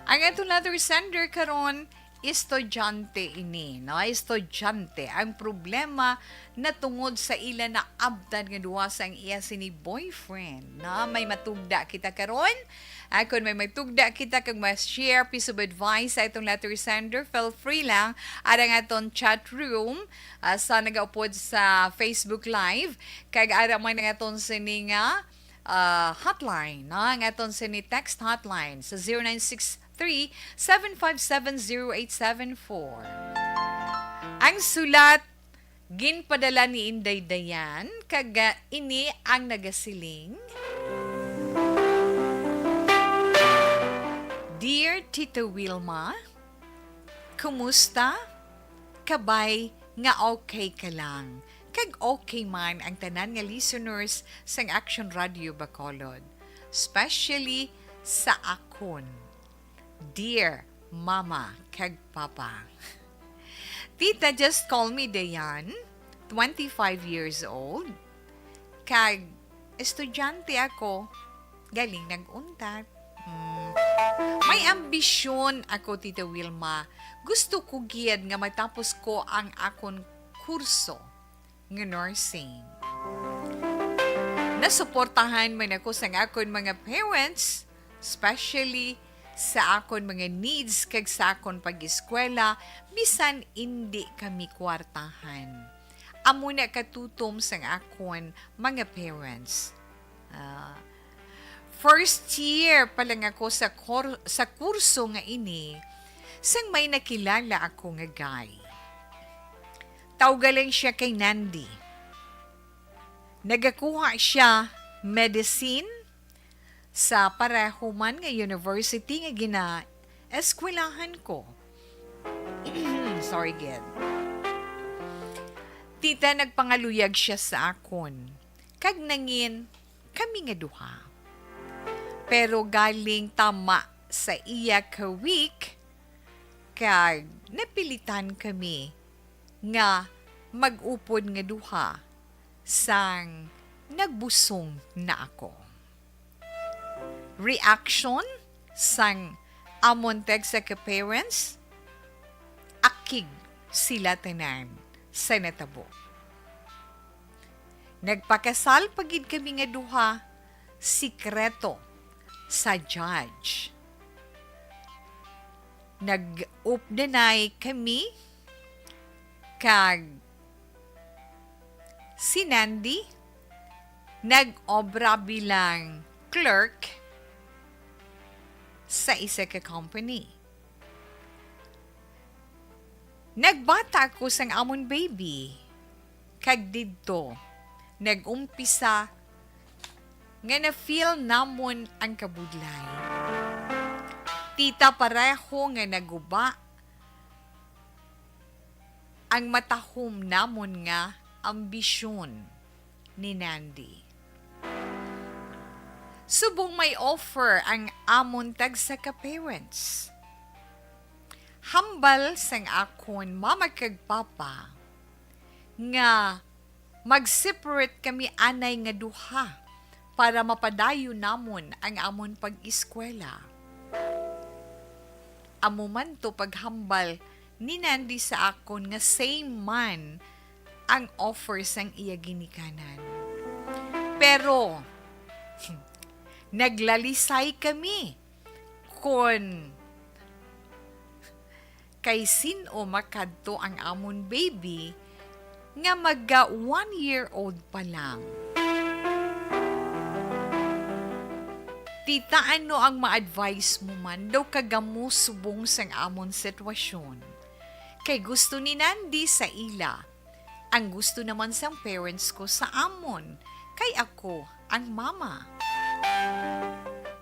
Ang aton letter sender karon, estudyante ini, no? Estudyante. Ang problema natungod sa ila naabtan nga duha sang iya sini boyfriend, no? May matugda kita karon. Ah, kung may matugda kita kag ma-share piece of advice sa itong letter sender, feel free lang. Ara ang aton chat room, ah, sa nagaupod sa Facebook Live. Kag ara man ang aton sini nga, ah, hotline, no? Ang aton sini text hotline sa zero nine six three, seven five seven, zero eight seven four. Ang sulat ginpadala ni Inday Dayan, kag, ah, ini ang nagasiling, Dear Tita Wilma, kumusta? Kabay nga okay ka lang, kag okay man ang tanan nga listeners sang Action Radio Bacolod, especially sa akon dear Mama kag Papa. Tita, just call me Dayan, twenty-five years old, kag estudyante ako, galing nag-untat. Hmm. May ambisyon ako, Tita Wilma. Gusto ko gid nga matapos ko ang akon kurso nga nursing. Nasuportahan man ako sang akon mga parents, especially sa akon mga needs kag sa akon pag-eskwela, bisan indi kami kwartahan. Amo na katutom sang akon mga parents. Ah, first year pa lang ako sa kor-, sa kurso nga ini, sang may nakilala ako nga guy. Tawga lang siya kay Nandi. Nagakuha siya medicine sa pareho man nga university nga ginaeskwelahan ko. Sorry, gid. Tita, nagpangaluyag siya sa akon, kag nangin kami nga duha. Pero galing tama sa iya ka week, kag napilitan kami nga mag-upod nga duha sang nagbusong na ako. Reaction sang amon tagsa ka parents, akig sila tanan sa natabo. Nagpakasal pa gid kami nga duha, sikreto sa judge. Nag-updanay kami, kag si Nandi nag-obra bilang clerk sa isa ka company. Nagbata ako sang amon baby, kag didto nag-umpisa nga na-feel namon ang kabudlay. Tita, pareho nga naguba ang matahom namon nga ambisyon ni Nandy. Subong may offer ang amon tagsa ka parents. Hambal sang akon mama kag papa nga mag-separate kami anay nga duha para mapadayon namon ang amon pag-eskwela. Amo man to paghambal ni Nandy sa akon nga same man ang offer sang iya ginikanan. Pero, naglalisay kami kon kay sin-o makadto ang amon baby nga maga one year old pa lang. Tita, ano ang ma-advise mo man daw kagamo subong sang amon sitwasyon? Kay gusto ni Nandy sa ila, ang gusto naman sang parents ko sa amon, kay ako ang mama.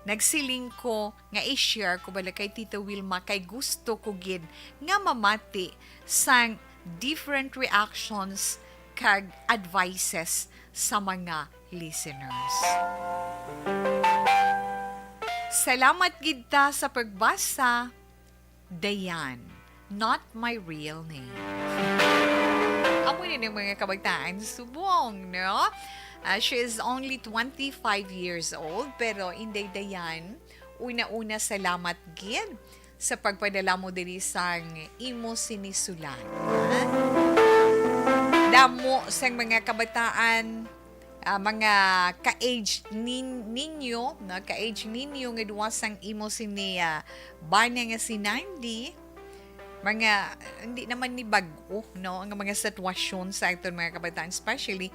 Nagsiling ko nga i-share ko bala kay Tita Wilma kay gusto ko gid nga mamati sang different reactions kag advices sa mga listeners. Salamat gid ta sa pagbasa, Dayan, not my real name. Amo ni mga kabataan subong, no? Ah, she is only twenty-five years old, pero Inday Dayan, una-una, salamat gid sa pagpadala mo diri sang imo sinisulat. Ha? Damo sang mga kabataan, ah, mga ka-age nin-, ninyo, no? Ka-age ninyo nga duwa sang imo sini, ah, bana nga si Nandy, mga, hindi naman ni bag-o, no? Ang mga sitwasyon sa aton mga kabataan, especially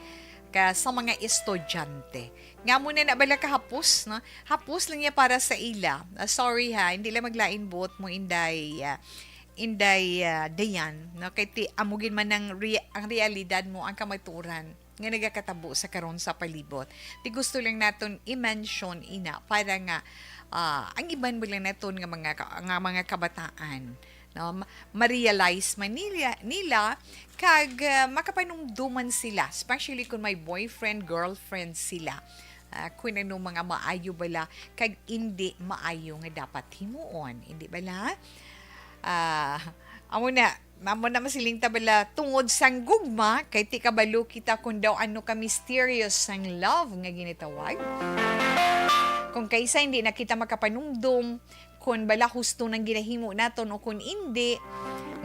ka, sa mga estudyante. Nga mo na na bala kahapos, no? Hapos lang niya para sa ila. Ah, sorry ha, hindi lang maglain buot mo, Inday, ah, Inday, ah, Dayan, no? Kay ti, amo gid man ang re-, ang realidad mo, ang kamaturan nga nagakatabo sa karon sa palibot. Ti gusto lang naton i-mention ina para nga, ah, ang iban mo lang naton nga mga ka-, nga mga kabataan, no? Ma-, ma-realize man nila, nila kag, ah, makapanumduman sila, especially kung may boyfriend, girlfriend sila. Ah, kung ano mga maayo bala kag indi maayo nga dapat himuon, indi bala? Ah, amo na, amo na masiling ta bala tungod sang gugma, kay ti kabalo kita kung daw ano ka mysterious sang love nga ginatawag. Kung kaysa hindi na kita makapanumdom kung bala husto nang ginahimo naton o kung indi,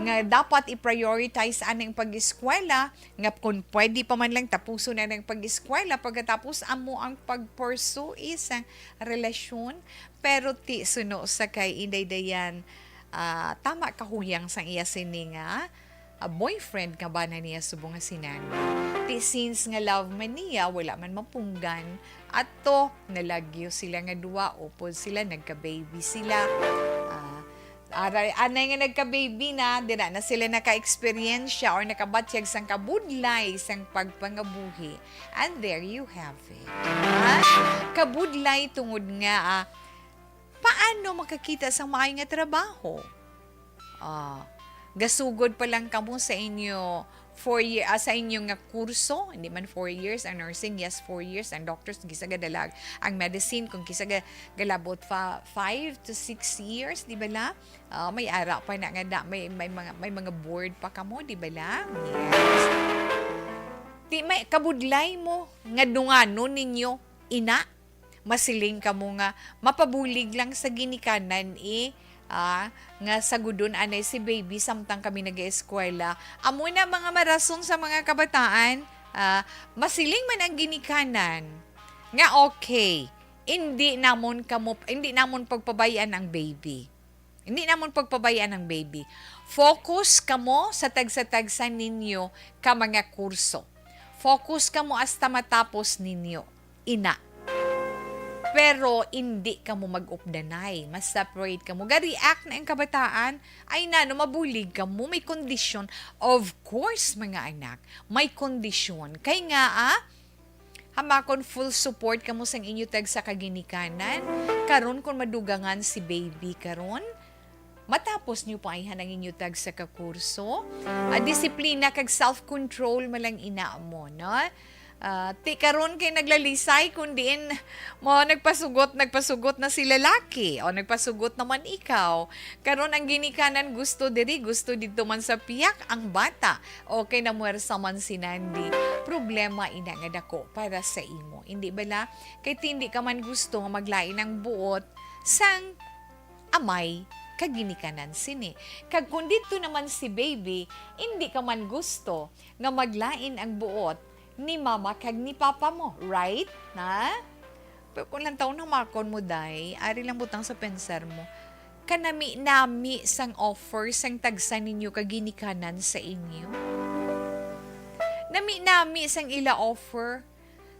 nga dapat i-prioritize anang pag-eskwela, nga kung pwede pa man lang tapuson na ang pag-eskwela, pagkatapos amo ang pag-pursue sa relasyon. Pero ti suno sa kay Inday Dayan, ah, tama kahuyang sang iya sini nga, ah, boyfriend nga bana niya subong nga si Nandy. Ti since nga love man niya, wala man mapunggan, ato, nalagyo sila nga duwa, upod sila, nagka-baby sila. Ah, aray, anay nga nagka-baby na, dira na sila naka-eksperyensya or nakabatyag sang kabudlay sang pagpangabuhi. And there you have it. Ha? Kabudlay tungod nga, ah, paano makakita sang maayo nga trabaho? Ah, gasugod pa lang kamo sa inyo four year, ah, sa inyo nga kurso, hindi man four years ang nursing, yes, four years ang doctors, kisa gadalag ang medicine, kung kisa ga-, galabot fa-, five to six years, di ba la? Ah, may ara pa na nga da-, may, may mga, may mga board pa kamo, di ba la? Yes. Di may kabudlay mo nga dunganon ninyo, ina, masiling kamo nga mapabulig lang sa ginikanan, eh, ah, nga sagudon anay si baby samtang kami nag-eskwela. Amo na mga marason sa mga kabataan, ah, masiling man ang ginikanan nga okay, hindi namon kamo, hindi namon pagpabayan ang baby. Hindi namon pagpabayaan ang baby. Focus kamo sa tagsa-tagsa ninyo ka mga kurso. Focus kamo hasta matapos ninyo. ina. Pero indi kamo mag-updanay, ma-separate kamo. Ga-react na ang kabataan, ay nano, mabulig kamo, may kondisyon. Of course, mga anak, may kondisyon. Kay nga, ah, hamakon full support kamo sang inyo tagsa ka ginikanan. Karon, kung madugangan si baby karon, matapos niyo pa ayhan ang inyo tagsa ka kurso. Ah, disiplina kag self-control man lang ina mo, no? Ah, ti karon kay naglalisay, kun diin mo nagpasugot, nagpasugot na si lalaki, o nagpasugot naman ikaw. Karon ang ginikanan gusto diri, gusto didto man sa piyak ang bata. Okay, namuwersa man si Nandi. Problema ina nga dako para sa imo. Indi bala? Kay ti indi ka man gusto nga maglain ang buot sang amay kag ginikanan sini. Kag kung didto naman si baby, indi ka man gusto nga maglain ang buot ni mama kag ni papa mo, right? Na? Pero kung lang taon hamakon mo, day, ari lang butang sa pensar mo, kanami-nami sang offer sang tagsa ninyo ka ginikanan sa inyo. Nami-nami sang ila offer.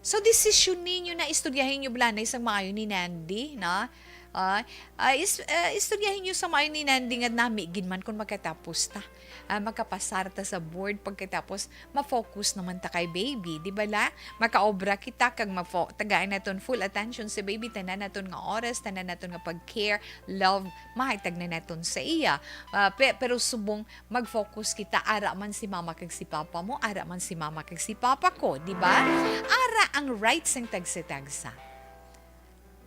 So, desisyon ninyo na istoryahin nyo blanay sang maayo ni Nandi, na? Ah, ah, is, ah, istoryahin nyo sa maayo ni Nandi nga nami gid man kung magkatapos ta. Ah, makapasar ta sa board, pagkatapos ma-focus naman ta kay baby, di ba la? Makaobra kita kag mafo-, tagaan naton full attention sa baby, tanan naton nga oras, tanan naton nga pag-care, love, mahatag na naton sa iya. Ah, pe-, pero subong mag-focus kita, ara man si mama kag si papa mo, ara man si mama kag si papa ko, di ba? Ara ang rights sang tagsa-tagsa.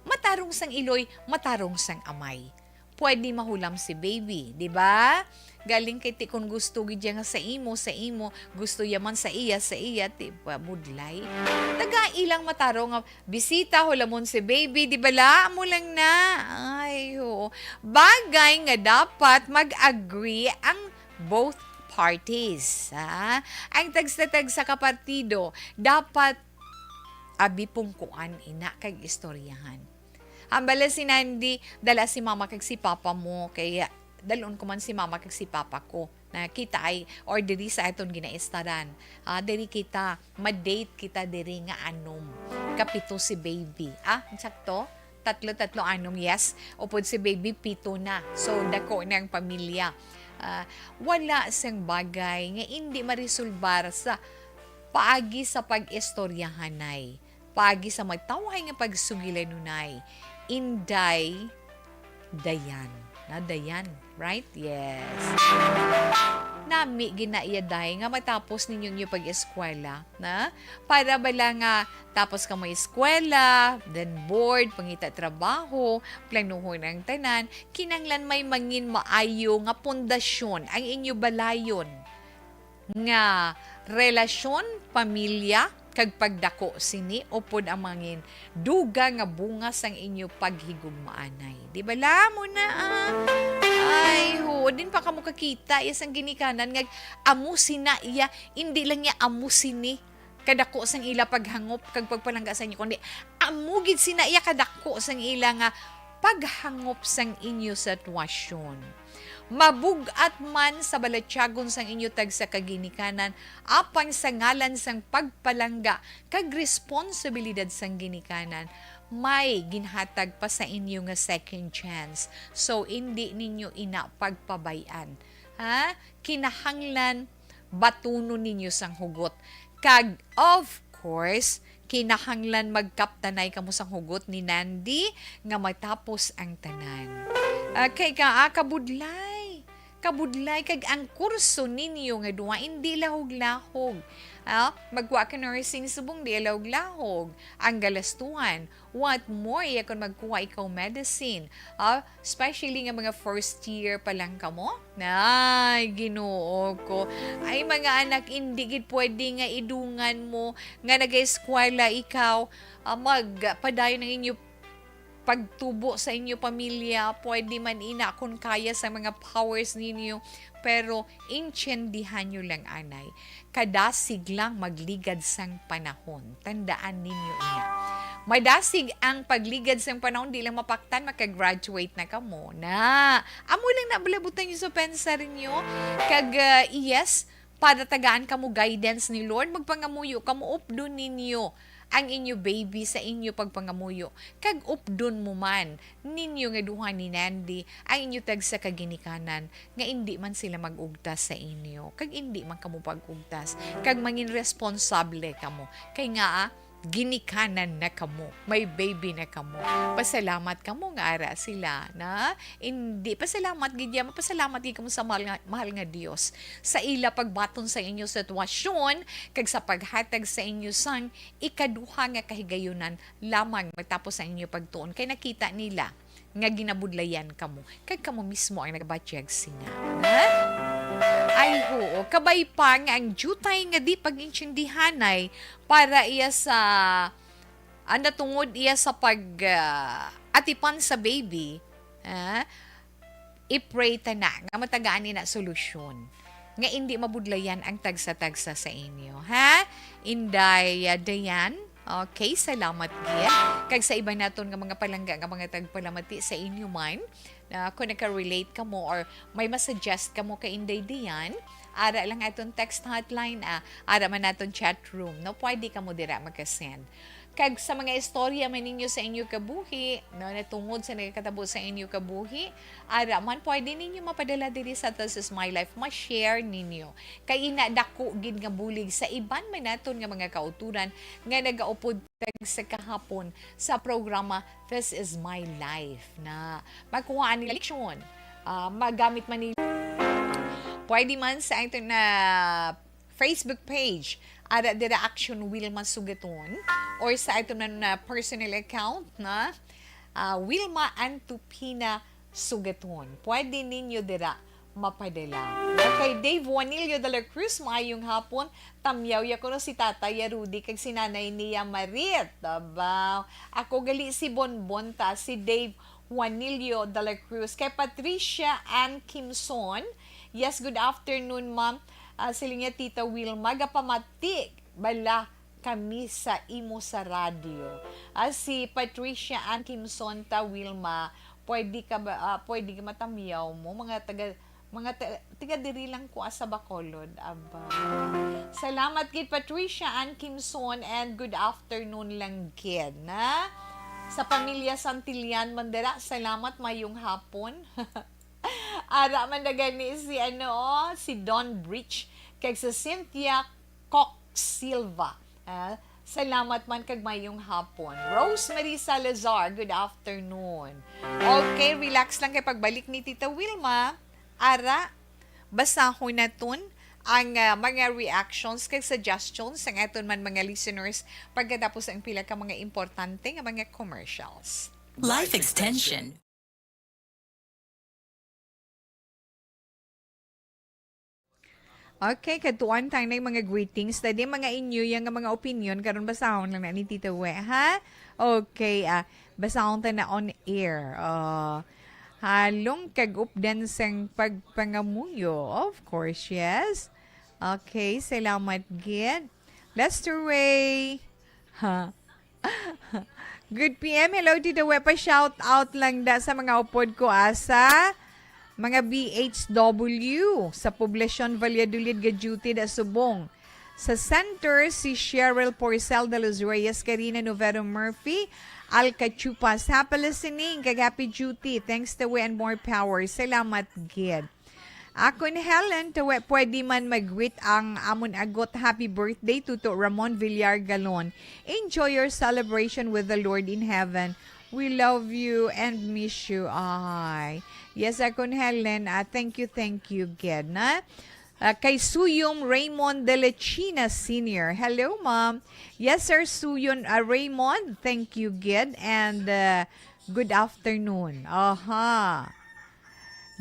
Matarong sang iloy, matarong sang amay. Pwede mahulam si baby, di ba? Galing kay ti kun gusto gid niya nga sa imo, sa imo, gusto niya man sa iya, sa iya, ti pabudlay. Tagai lang matarong nga bisita, hulamon si baby, di ba la? Amo lang na. Ay, oo. Bagay nga dapat mag-agree ang both parties, ha? Ang tagsa-tagsa ka partido, dapat abi pungkuan ina kag istoryahan. Hambala si Nandi, dala si mama kag si papa mo, kay dalon ko man si mama kag si papa ko. Na kita ay, or diri sa aton ginaistaran. Ah, diri kita, ma-date kita diri nga anom. Kapito si baby. Ah, sakto? Tatlo, tatlo, anom, yes. Upod si baby, pito na. So, dako na ang pamilya. Ah, wala sang bagay nga indi marisolbar sa paagi sa pag-istoryahanay, paagi sa matawhay nga pagsugilanunay. Inday Dayan. Na Dayan, right? Yes. Nami gid na iya, day, nga matapos ninyo inyo pag-eskwela, na? Para bala nga tapos kamo eskwela, then board, pangita trabaho, planuhon ang tanan, kinahanglan may mangin maayo nga pundasyon ang inyo balayon nga relasyon, pamilya, kag pagdako sini, upod ang mangin dugang nga bunga sang inyo paghigugmaanay. Di ba la mo na, ah? Ay, ho, din pa kamo kakita iya sang ginikanan nga amo sina iya, indi lang niya amo sini kadako sang ila paghangop kag pagpalangga sa inyo, kundi amo gid sina iya kadako sang ila nga paghangop sang inyo sitwasyon. Mabug-at man sa balatyagon sang inyo tagsa ka ginikanan, apang sa ngalan sang pagpalangga kag responsibilidad sang ginikanan, may ginhatag pa sa inyo nga second chance. So, indi ninyo ina pagpabay-an. Ha? Kinahanglan batunon ninyo sang hugot. Kag, of course, kinahanglan magkaptanay kamo sang hugot ni Nandi nga matapos ang tanan. Ah, kay ka, ah, kabudlay. Kabudlay kag ang kurso ninyo nga duha indi lahog-lahog. Ah, magkuha ka nursing subong di lahog-lahog. Ang galastuhan, what more iya kon magkuha ikaw medicine? Ah, especially nga mga first year pa lang kamo? Ay, Ginoo ko. Ay, mga anak, indi gid pwede nga idungan mo nga nag-eskwela ikaw, ah, magpadayon ang inyo pagtubo sa inyo pamilya. Pwede man ina kung kaya sa mga powers ninyo, pero intindihan nyo lang anay. Kadasig lang magligad sang panahon. Tandaan ninyo ina. Madasig ang pagligad sang panahon, di lang mapaktan, makagraduate na kamo. Na, amo lang na balabutan nyo sa pensar nyo. Kag, ah, yes, para tagaan kamo guidance ni Lord, magpangamuyo kamo, updon ninyo ang inyo baby sa inyo pagpangamuyo, kag updon mo man ninyo nga duha ni Nandy ang inyo tagsa ka ginikanan, nga indi man sila mag-ugtas sa inyo, kag indi man kamo pag-ugtas, kag mangin responsable kamo. Kay nga, ah, ginikanan na kamo, may baby na kamo. Pasalamat kamo nga ara sila, na? Indi, pasalamat gid ya, mapasalamat gid kamo sa mahal nga, mahal nga Dios sa ila pagbaton sa inyo sitwasyon kag sa paghatag sa inyo sang ikaduha nga kahigayunan lamang matapos ang inyo pagtuon, kay nakita nila nga ginabudlayan kamo, kag kamo mismo ang nagabatyag sina. Ha? Ay, oo. Kabay pa nga ang diutay nga di pag-intindihanay para iya sa, ah, natungod iya sa pag, ah, atipan sa baby, ah, i-pray ta na nga matagaan ni na solusyon, nga indi mabudlayan ang tagsa-tagsa sa inyo, ha? Inday, ah, Dayan, okay, salamat gid. Kag sa iban naton nga mga palangga nga mga tagpalamati sa inyo man, na kung naka-relate kamo or may masuggest kamo kay Inday Dayan, ara lang aton text hotline, ah, ara man naton chat room, no? Pwede kamo dira magka-send. Kag sa mga istorya man ninyo sa inyo kabuhi, no, natungod sa nagakatabo sa inyo kabuhi, ara man, pwede ninyo mapadala diri sa This Is My Life, ma-share ninyo. Kay ina, dako gid nga bulig sa iban man naton nga mga kauturan nga nagaupod tagsa kahapon sa programa This Is My Life, na makuha nila leksyon, ah, magamit man nila. Pwede man sa aton na Facebook page, ara dira Action Wilma Sugaton, or sa aton man na personal account na, ah, Wilma Antupina Sugaton. Pwede ninyo dira mapadala. Kay Dave Juanilio de la Cruz, maayong hapon. Tamyaw ya kuno si Tatay ya Rudy kag si Nanay niya Marit. Aba, ako gali si Bonbon ta, si Dave Juanilio de la Cruz. Kay Patricia Ann Kimson, yes, good afternoon, ma'am. Ah, siling niya, Tita Wilma, gapamati bala kami sa imo sa radyo. Ah, si Patricia Ann Kimson ta, Wilma, pwede ka ba, ah, pwede ka matamyaw mo, mga taga, mga ta-, taga diri lang ko, ah, sa Bacolod. Aba. Salamat kay Patricia Ann Kimson and good afternoon lang gid, na? Sa pamilya Santillan man dira, salamat, mayong hapon. Ara man na gani si, ano, oh, si Don Bridge kag si Cynthia Cox Silva. Ah, salamat man kag mayong hapon. Rosemary Salazar, good afternoon. Okay, relax lang kay pagbalik ni Tita Wilma. Ara, basahon naton ang, ah, mga reactions kag suggestions sang aton man mga listeners pagkatapos ang pila ka mga importante nga mga commercials. Life Extension. Okay, kadtuan tayo na yung mga greetings. Tadi mga inyo, yung mga opinion, karon basahon lang na ni Tita We, ha? Okay, ah, basahon tayo na on air. Ah, halong kag updan sang pagpangamuyo. Of course, yes. Okay, salamat gid. Lester Ray. Ha? Good P M. Hello, Tita We. Pa-shout out lang da sa mga upod ko asa. Mga B H W sa Poblacion Valladolid, ga-duty da subong. Sa center, si Cheryl Porcel de los Reyes, Karina Novero Murphy, Alcachupas. Happy listening, kag happy duty. Thanks, Tita We, and more power. Salamat gid. Akon Helen, Tita We, pwede man mag-greet ang amon agot. Happy birthday, Tuto Ramon Villar Galon. Enjoy your celebration with the Lord in heaven. We love you and miss you. Ay. Yes, Akon Helen. Ah, thank you, thank you, gid, na? Ah, kay Suyom Raymond de la China Senior. Hello, ma'am. Yes, Sir Suyon, ah, Raymond. Thank you, gid. And, ah, good afternoon. Aha.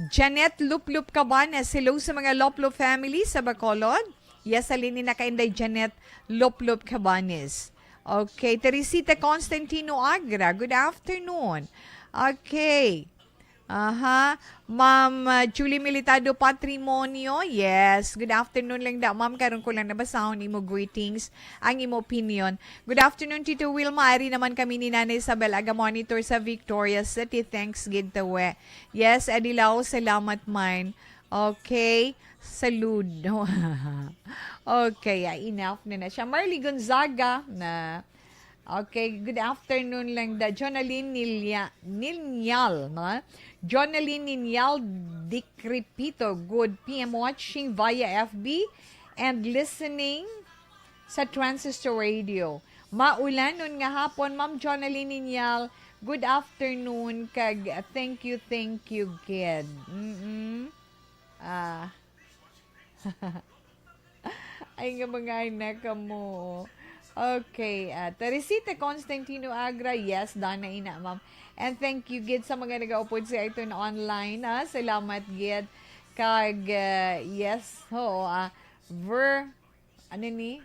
Janet Luplup Cabanes, hello sa mga Loplup family sa Bacolod. Yes, halin ni na kay Inday Janet Luplup Cabanes. Okay, Teresita Constantino Agra, good afternoon. Okay. Aha. Ma'am, uh, Julie Militado Patrimonio, yes. Good afternoon lang da, ma'am. Karon ko lang nabasahon imo greetings, ang imo opinion. Good afternoon, Tito Wilma. Ari naman kami ni Nanay Isabel, aga monitor sa Victoria City. Thanks gid, Tita We. Yes, Adilao, salamat man. Okay, salud. Okay, ah, enough na na siya. Marley Gonzaga na, Okay, good afternoon lang da. Jonalyn Nilia-, Nilial, no? Jonalyn Nilial Decrepito, good P M watching via F B and listening sa Transistor Radio. Maulanon nga hapon, Ma'am Jonalyn Nilial. Good afternoon, kag thank you, thank you, gid. Mm-mm. Ah. Ay, nga mga anak ka mo. Okay, ah, Teresita Constantino Agra, yes, dana ina, ma'am. And thank you, gid, sa mga nagaupod sa iton online, ah, salamat, gid. Kag, ah, yes, oo, ah, Ver-, ano ni?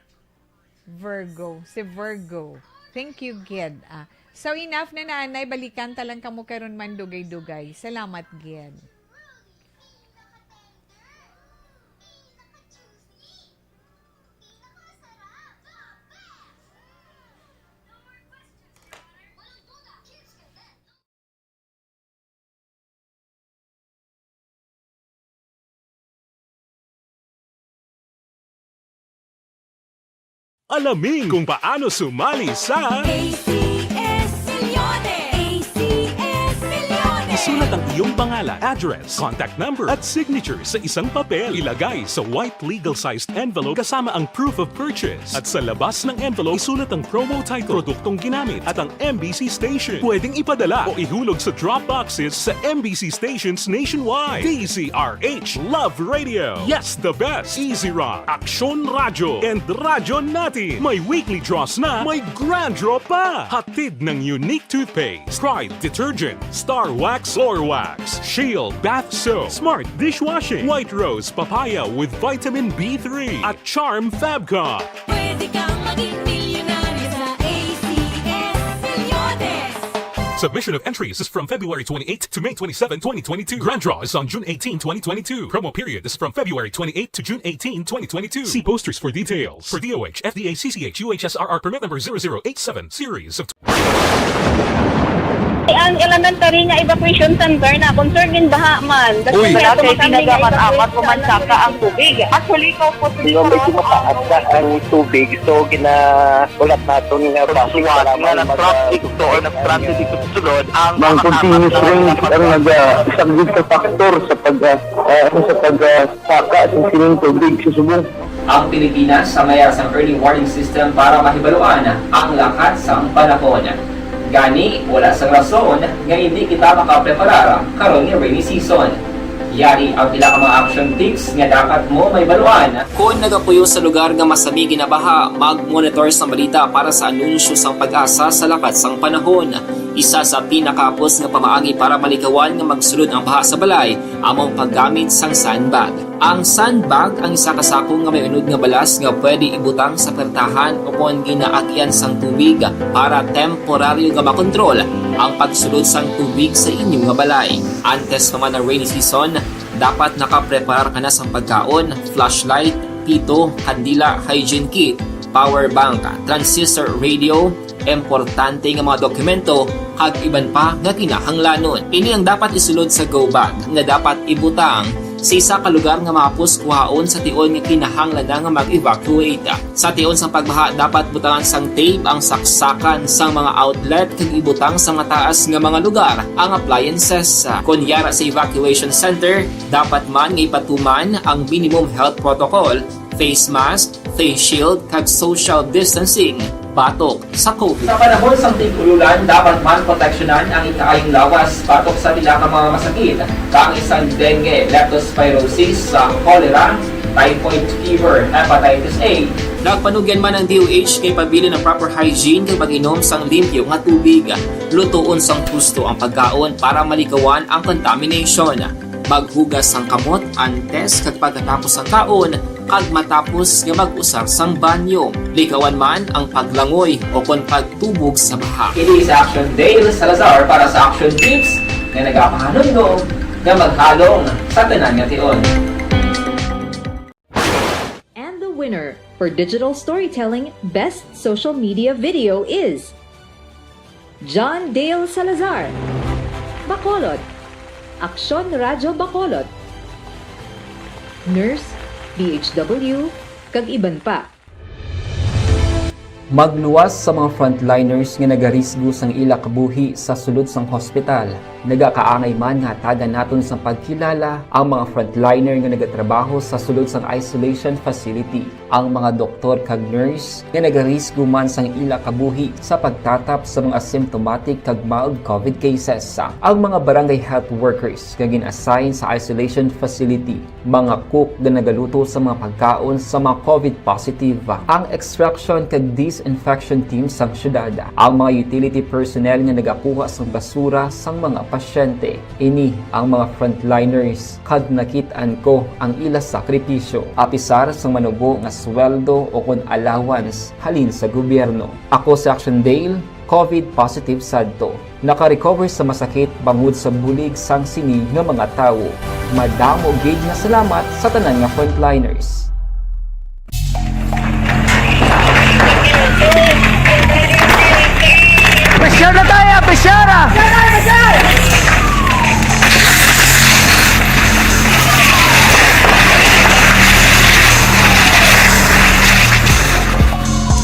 Virgo, si Virgo. Thank you, gid. Ah, so, enough na, nanay, balikan ta lang kamo karon man dugay-dugay. Salamat, gid. Alamin kung paano sumali sa A C S Milyones! A C S Milyones! Isulat ang iyong pangalan, address, contact number, at signature sa isang papel. Ilagay sa white legal-sized envelope kasama ang proof of purchase. At sa labas ng envelope, isulat ang promo title, produktong ginamit, at ang M B C station. Pwedeng ipadala o ihulog sa drop boxes sa M B C stations nationwide. D Z R H Love Radio. Yes, the best. Easy Rock, Aksyon Radyo, and Radyo Natin. May weekly draws na, may grand draw pa. Hatid ng Unique Toothpaste, Pride Detergent, Star Wax Floor Wax, Shield Bath Soap, Smart Dishwashing, White Rose Papaya with Vitamin B three, at Charm Fabcon. Pwede kang maging milyonaryo sa A C S Milyones. Submission of entries is from February twenty-eighth to May twenty-seven, twenty twenty-two. Grand draw is on June eighteen, twenty twenty-two. Promo period is from February twenty-eighth to June eighteen, twenty twenty-two. See posters for details. For D O H, F D A, C C H, U H S R R permit number zero zero eight seven, series of Ang elementary nga evacuation center na concern gin baha man. Uy. Wala kay ginagamat-amat ko man saka ang tubig. Actually, ikaw po, Hindi, medyo mataas na ang tubig. So, ginahulat naton nga basi para nga mag- nag-traffic to or nag-transit dito sa sulod ang Ang continuous rain ang nag-, ah, isang risk factor sa pag, ah, ah, ano, sa pag, ah, saka sa sining tubig sa subong. Ang Pilipinas sa mayara sang early warning system para mahibaluan ang lakat sang panahon. Gani, wala sang rason nga indi kita makapreparar karon nga rainy season. Yari ang pila ka mga action tips nga dapat mo mahibaluan. Kon nagapuyo sa lugar nga masami ginabaha, mag-monitor sang balita para sa anunsyo sang PAGASA sa lakat sang panahon. Isa sa pinakahapos nga pamaagi para malikawan nga magsulod ang baha sa balay amo ang paggamit sang sandbag. Ang sandbag ang isa ka sako nga may unod nga balas nga pwede ibutang sa pertahan o kon ginaagian sang tubig para temporaryo nga makontrol ang pagsulod sang tubig sa inyo nga balay. Antes pa man ang rainy season, dapat nakapreparar ka na sang pagkaon, flashlight, pito, kandila, hygiene kit, power bank, transistor radio, importante nga mga dokumento, kag iban pa nga kinahanglanon. Ini ang dapat isulod sa go bag nga dapat ibutang sa isa ka lugar nga mahapos kuhaon sa tion nga kinahanglan na nga mag-evacuate. Sa tion sang pagbaha, dapat butangan sang tape ang saksakan sang mga outlet kag ibutang sa mataas nga mga lugar ang appliances. Kon yara sa evacuation center, dapat man nga ipatuman ang minimum health protocol, face mask, face shield, kag social distancing batok sa COVID. Sa panahon sang tig-ululan, dapat man proteksyonan ang ikaayong lawas batok sa pila ka mga masakit, kaangay sang dengue, leptospirosis, sa cholera, typhoid fever, hepatitis A. Nagpanugyan man ang D O H nga ipabilin ang proper hygiene kag pag-inom sang limpyo nga tubig. Lutoon sang husto ang pagkaon para malikawan ang contamination. Maghugas sang kamot antes kag pagkatapos sang kaon, kag matapos nga mag-usar sang banyo. Likawan man ang paglangoy o kon pagtubog sa baha. Kini si Action Dale Salazar para sa Action Tips nga nagapahanumdom nga maghalong sa tanan nga tion. And the winner for digital storytelling best social media video is John Dale Salazar, Bacolod, Aksyon Radyo Bacolod, Nurse, D H W, kag iban pa. Magluwas sa mga frontliners nga nagarisgo sang ila kabuhi sa sulod sang hospital. Nagakaangay man nga hatagan naton sang pagkilala ang mga frontliner nga nagatrabaho sa sulod sang isolation facility, ang mga doktor kag nurse nga nagarisgo man sang ila kabuhi sa pagtatap sa mga symptomatic kag mild COVID cases, ang mga barangay health workers nga gin-assign sa isolation facility, mga cook nga nagaluto sa mga pagkaon sa mga COVID positive, ang extraction kag disinfection team sang syudad, ang mga utility personnel nga nagakuha sang basura sang mga pasyente. Ini ang mga frontliners, kag nakit-an ko ang ila sakripisyo, apisar sang manubo nga sweldo o kon allowance halin sa gobyerno. Ako si Action Dale, COVID positive sadto. Naka-recover sa masakit bangod sa bulig sang sini nga mga tawo. Madamo gid nga salamat sa tanan nga frontliners. Pressure na tayo! Pressure na!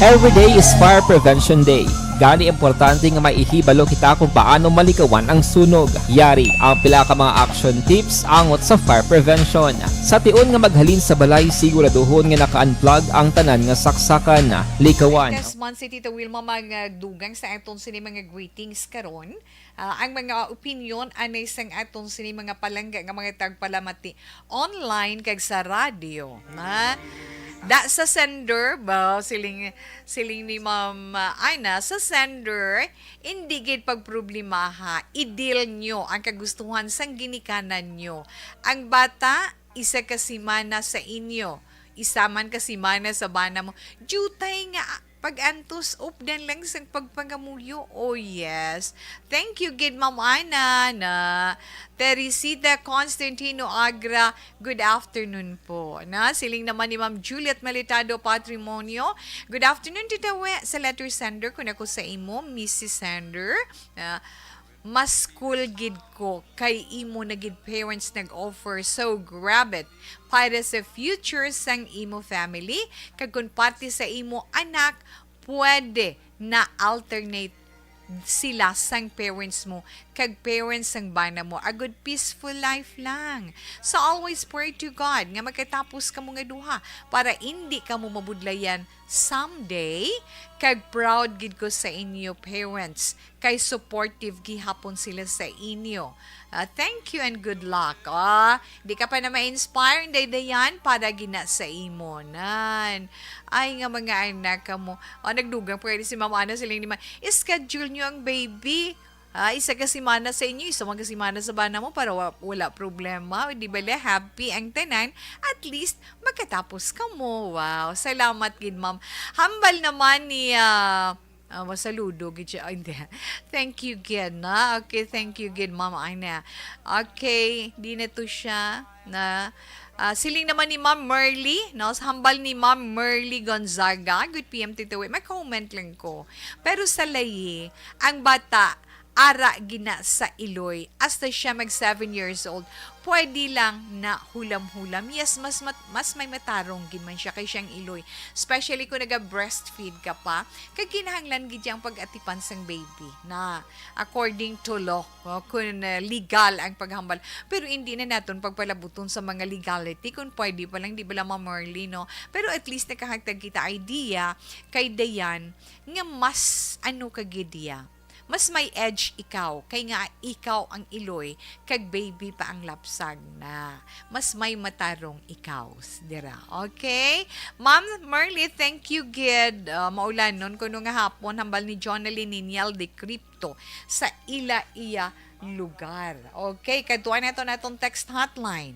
Every day is Fire Prevention Day. Gani, importante nga may ihibalo kita kung paano malikawan ang sunog. Yari ang pila ka mga action tips angot sa fire prevention. Sa tion nga maghalin sa balay, siguraduhon nga naka-unplug ang tanan nga saksakan. Likawan. Yes, man, si Tita Wilma magdugang sa aton sini mga greetings karon. Ah, ang mga opinyon anay sang aton sini mga palangga nga mga tagpalamati online kag sa radyo, na da sa sender ba, siling, siling ni Ma'am, ah, Ana, sa sender, hindi gid pagproblemaha, i-deal nyo ang kagustuhan sang ginikanan nyo. Ang bata, isa ka semana sa inyo, isa man ka semana sa bana mo. Jutay nga pag-antos, updan lang sang pagpangamuyo. Oh, yes. Thank you gid, Ma'am Ana, na Teresita Constantino Agra. Good afternoon po. Na, siling naman ni Ma'am Juliet Malitado Patrimonio. Good afternoon, Tita We. Sa letter sender, kun ako sa imo, Missus Sender. Ah, mas cool gid ko kay imo na gid parents nag-offer. So, grab it. Para sa future sang imo family, kag kung parte sa imo anak, pwede na alternate sila sang parents mo kag parents sang bana mo. A good peaceful life lang. So, always pray to God nga magkatapos kamo nga duha para indi kamo mabudlayan someday. Kag proud gid ko sa inyo, parents, kay supportive gihapon sila sa inyo. Ah, thank you and good luck. Ah, di ka pa na ma-inspire, Day Dayan, para gina sa imo. Nan. Ay, nga mga anak ka mo. Ah, nagdugang pa kayo si Mama Ana, sila ni Ma-, schedule nyo ang baby. Ah, isa ka semana sa inyo, isa man ka semana sa bana mo para wa-, wala problema. O, di bale, happy ang tanan. At least, magkatapos ka mo. Wow, salamat gid, ma'am. Hambal naman ni, ah, ah, masaludo gid siya. Ay, hindi. Thank you gid, na. Okay, thank you gid, ma'am. Ay na. Okay, di na to siya na, ah, siling naman ni Ma'am Merly, no? Sa hambal ni Ma'am Merly Gonzaga, good P M Tito Wit. May comment lang ko. Pero sa layi, ang bata, ara gina sa iloy, hasta siya mag seven years old, pwede lang na hulam-hulam. Yes, mas mat-, mas may matarong gid man siya kay siyang iloy. Especially kung naga-breastfeed ka pa, kay kinahanglan gid yang pag-atipan sang baby na according to law, o, kung, uh, legal ang paghambal. Pero hindi na naton pagpalabuton sa mga legality kung pwede pa lang, di ba lang, Ma'am Merly, no? Pero at least nakahagtag kita idea kay Dayan nga mas ano ka gid iya. Mas may edge ikaw, kay nga ikaw ang iloy, kag baby pa ang lapsag na. Mas may matarong ikaw, s-, dira. Okay? Ma'am Merly, thank you gid. Ah, maulanon kuno nga hapon, hambal ni Jonalyn Niniel de Crypto sa ila iya lugar. Okay, kadtuan nato natong text hotline.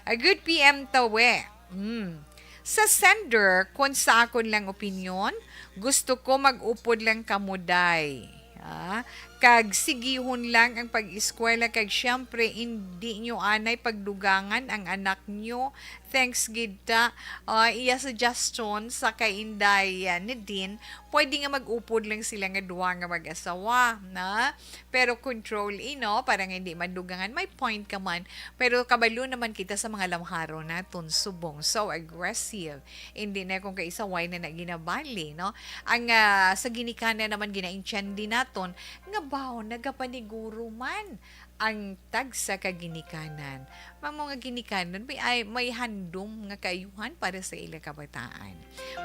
A good P M, Tawe. Mm. Sa sender, kung sa akon lang opinyon, gusto ko mag-upod lang kamo, day. Ah, Kag sigihon lang ang pag-eskwela, kag siyempre, indi nyo anay pagdugangan ang anak nyo. Thanks gid ta. Ah, iya suggestion sa kay Inday, ah, Nadine, pwede nga mag-upod lang sila nga duha nga mag-asawa, na? Pero control, eh, no? Para nga hindi madugangan. May point ka man. Pero kabalo naman kita sa mga lamharo naton subong. So aggressive. Hindi na kung kaisaway na na ginabali, no? Ang, ah, sa ginikanan naman ginaintyandi naton, nga bawo nagapaniguro man ang tagsa ka ginikanan. Mamo nga ginikanan, may, ay, may handom nga kaayuhan para sa ila kabataan.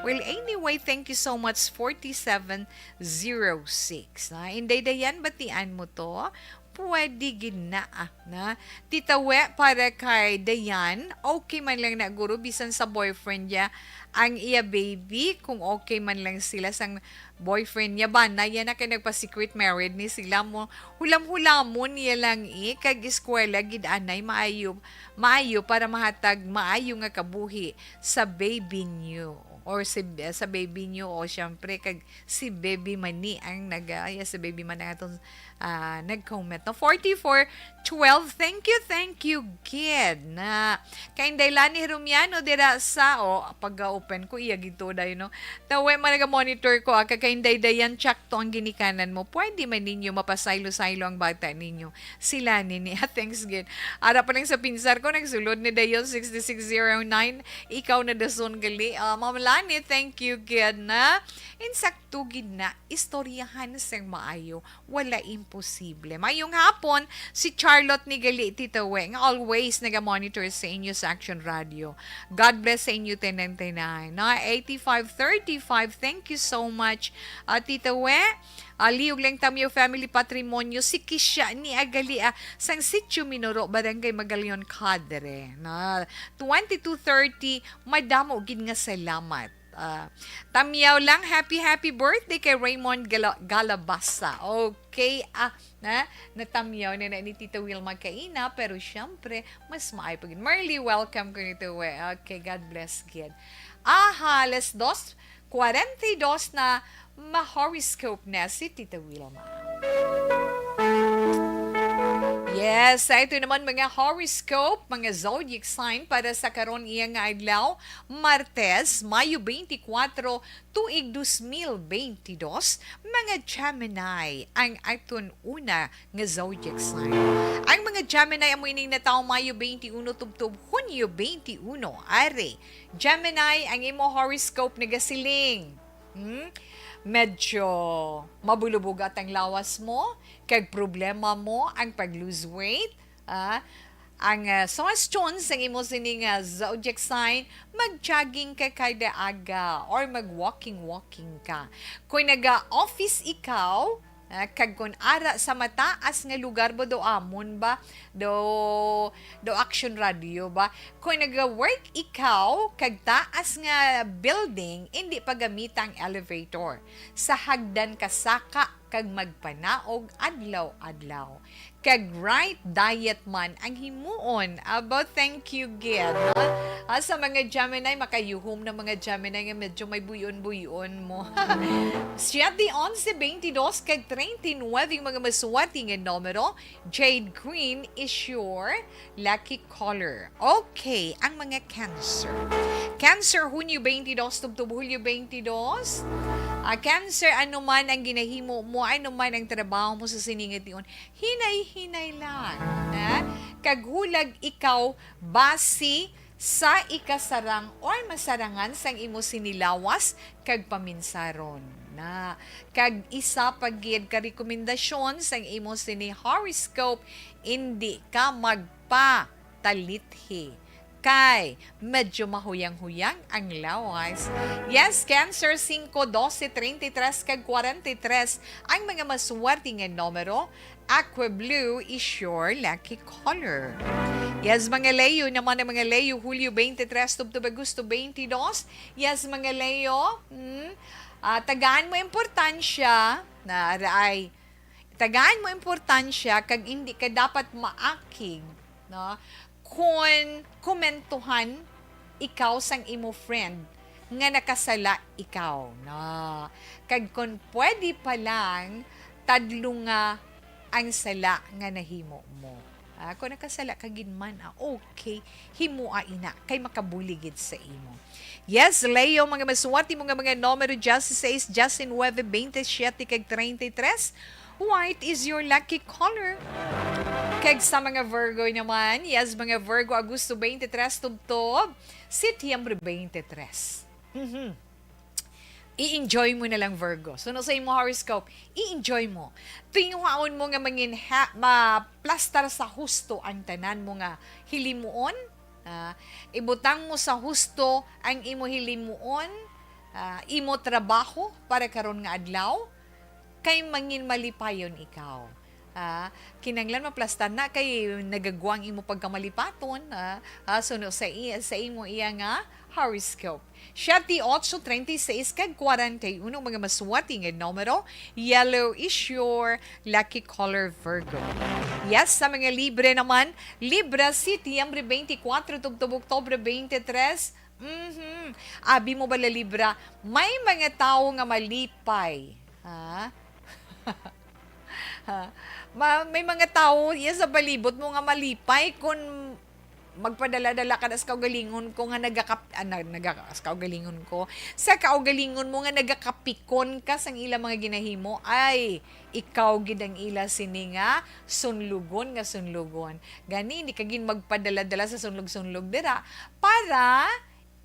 Well, anyway, thank you so much, forty-seven zero six. Na, Inday Dayan, batian mo to? Pwede gid na, ah, na. Tita We, para kay Dayan, okay man lang na, guro, bisan sa boyfriend niya ang iya baby, kung okay man lang sila sang boyfriend niya ba, na yan na kay nagpa-secret married ni sila mo. Hulam-hulamon niya lang, eh, kag eskwela gid anay maayo, maayo para mahatag maayo nga kabuhi sa baby niyo or si, sa baby niyo, o syempre kag si baby man ni ang nag, ay, si baby man ang atong, ah, nag-comment. No, forty-four twelve, thank you, thank you, gid na. Kay Inday Lani Rumiano dira sa, o, pag-open ko, iya gid to, day, no? Tawe, man naga-monitor ko, ah, kay Inday Dayan, check to ang ginikanan mo. Pwede man ninyo mapasaylo-saylo ang bata ninyo. Sila nini, ah, thanks gid. Ara pa lang sa pinsar ko, nagsulod ni Dayon sixty-six zero nine. Ikaw na dason gali. Ah, Ma'am Lani, thank you gid na. Insakto gid na, istoryahan sang maayo. Wala imposible. Mayong hapon, si Charlotte ni gali, Tita We, nga always naga-monitor sa inyo sa Action Radio. God bless sa inyo, tanan-tanan. Na, eighty-five thirty-five, thank you so much, ah, Tita We. Ah, Liog Lang Tamyo Family Patrimonio, si Kisha ni agali, ah, sang Sitio Minoro, Barangay Magalion, Cadre. Na, twenty-two thirty, madamo gid nga salamat. Ah, tamyaw lang, happy, happy birthday kay Raymond Gala-, Galabasa. Okay, ah, na, natamyaw na, na ni Tita Wilma kaina, pero syempre, mas maayo pa gid. Merly, welcome ko nito, we. Okay, God bless gid. Aha, alas dos kwarenta y dos na, ma-horoscope na si Tita Wilma. Yes, sa ito naman mga horoscope, mga zodiac sign para sa karon iya nga adlaw, Martes, Mayo twenty-four, tuig dos mil benti dos, mga Gemini ang aton una nga zodiac sign. Ang mga Gemini amo ining natawo Mayo twenty-one tubtob Hunyo twenty-one. Ari, Gemini, ang imo horoscope nagasiling, hmm? Medyo mabulubugat ang lawas mo, kag problema mo ang pag-lose weight. Ah, ang, ah, suggestion sang imo sining, ah, zodiac sign, mag-jogging ka kada aga or mag-walking-walking ka. Kung naga-office ikaw, ah, kag kung ara sa mataas nga lugar ba, do amon ba, do, do Action Radio ba, kung naga-work ikaw kag taas nga building, indi pagamita ang elevator. Sa hagdan ka saka kag magpanaog adlaw-adlaw. Kag right diet man ang himuon. Aba, thank you gid, no? Ah, sa mga Gemini, makayuhom na mga Gemini nga medyo may buyon-buyon mo. Siete, onse, benti dos, kag treinta y nueve ang mga maswerte nga numero. Jade green is your lucky color. Okay, ang mga Cancer. Cancer, Hunyo twenty-two tubtob Hulyo twenty-two. Ah, Cancer, ano man ang ginahimo mo, ano man ang trabaho mo sa sini nga tion, hinay-hinay lang, ha? Kag hulag ikaw base sa ikasarang or masarangan sang imo sini lawas kag paminsaron na. Kag isa pa gid ka rekomendasyon sang imo sini horoscope, indi ka magpatalithi. Kay medyo mahuyang-huyang ang lawas. Yes, Cancer, singko, dose, treinta y tres, kag kwarenta y tres ang mga maswerte nga numero. Aqua blue is your lucky color. Yes, mga Leo naman, ang mga Leo, Hulyo twenty-three tubtob Agosto twenty-two. Yes, mga Leo, hmm, ah, tagaan mo importansya na, ay, tagaan mo importansya kag hindi ka dapat maakig, no? Kon komentuhan ikaw sang imo friend nga nakasala ikaw, no? Kag kon pwede pa lang, tadlunga ang sala nga nahimo mo. Ah, kung nakasala ka gid man, ah, okay, himoa ina, kay makabulig gid sa imo. Yes, Leo, mga masuwat mo nga mga numero, diyasisais, diyasinuebe, bente siyete, kag treinta y tres. White is your lucky color. Kag sa mga Virgo naman, yes, mga Virgo, Agosto twenty-three tubtob Setyembre twenty-three. Mhm. I-enjoy mo na lang, Virgo. So, no, sa imo horoscope, i-enjoy mo. Tinguhaon mo nga mangin ha, maplastar sa husto ang tanan mo nga hilimuon. Ah, ibutang mo sa husto ang imo hilimuon, ah, imo trabaho para karon nga adlaw, kay mangin malipayon ikaw. Ah, kinahanglan maplastar na kay nagagwa ang imo pagkamalipaton, ah, ah, suno sa i-, sa imo iya nga horoscope. Siyete, otso, treinta y seis, kag kwarenta y uno, mga masuwati nga numero. Yellow is your lucky color, Virgo. Yes, sa mga Libre naman, Libra, Setyembre twenty-four tubtob Oktubre twenty-three. Mhm. Abi mo bala, Libra, may mga tawo nga malipay. Ha? Ha? Ma-, may mga tawo iya sa palibot mo nga malipay kung magpadala-dala ka na sa kaugalingon ko nga nagakap-, ah, na-, nagaka-, sa kaugalingon ko, sa kaugalingon mo nga nagakapikon ka sang ila mga ginahimo. Ay, ikaw gid ang ila sini nga sunlugon nga sunlugon. Gani, hindi ka gid magpadala-dala sa sunlog-sunlog dira para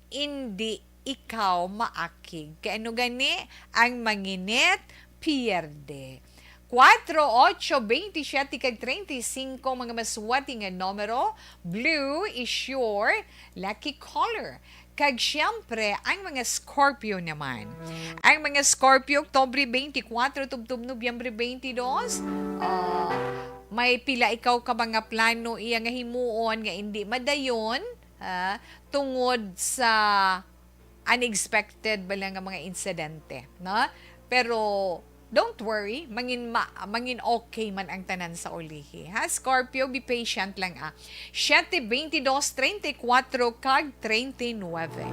indi ikaw maakig. Kay ano gani ang manginit, pierde. Kuwatro, otso, bente siyete, kag treinta y cinco, mga masuwati nga numero. Blue is your lucky color. Kag siyempre, ang mga Scorpio naman. Ang mga Scorpio, Oktubre twenty-four, tubtob Nobyembre twenty-two, ah, may pila ikaw ka mga plano iya nga himuon nga hindi madayon, ah, tungod sa unexpected bala nga mga insidente, no? Pero don't worry, mangin ma-, mangin okay man ang tanan sa ulihi, ha? Scorpio, be patient lang, ah. Siyete, bente dos, treinta y kuwatro, kag treinta y nuebe.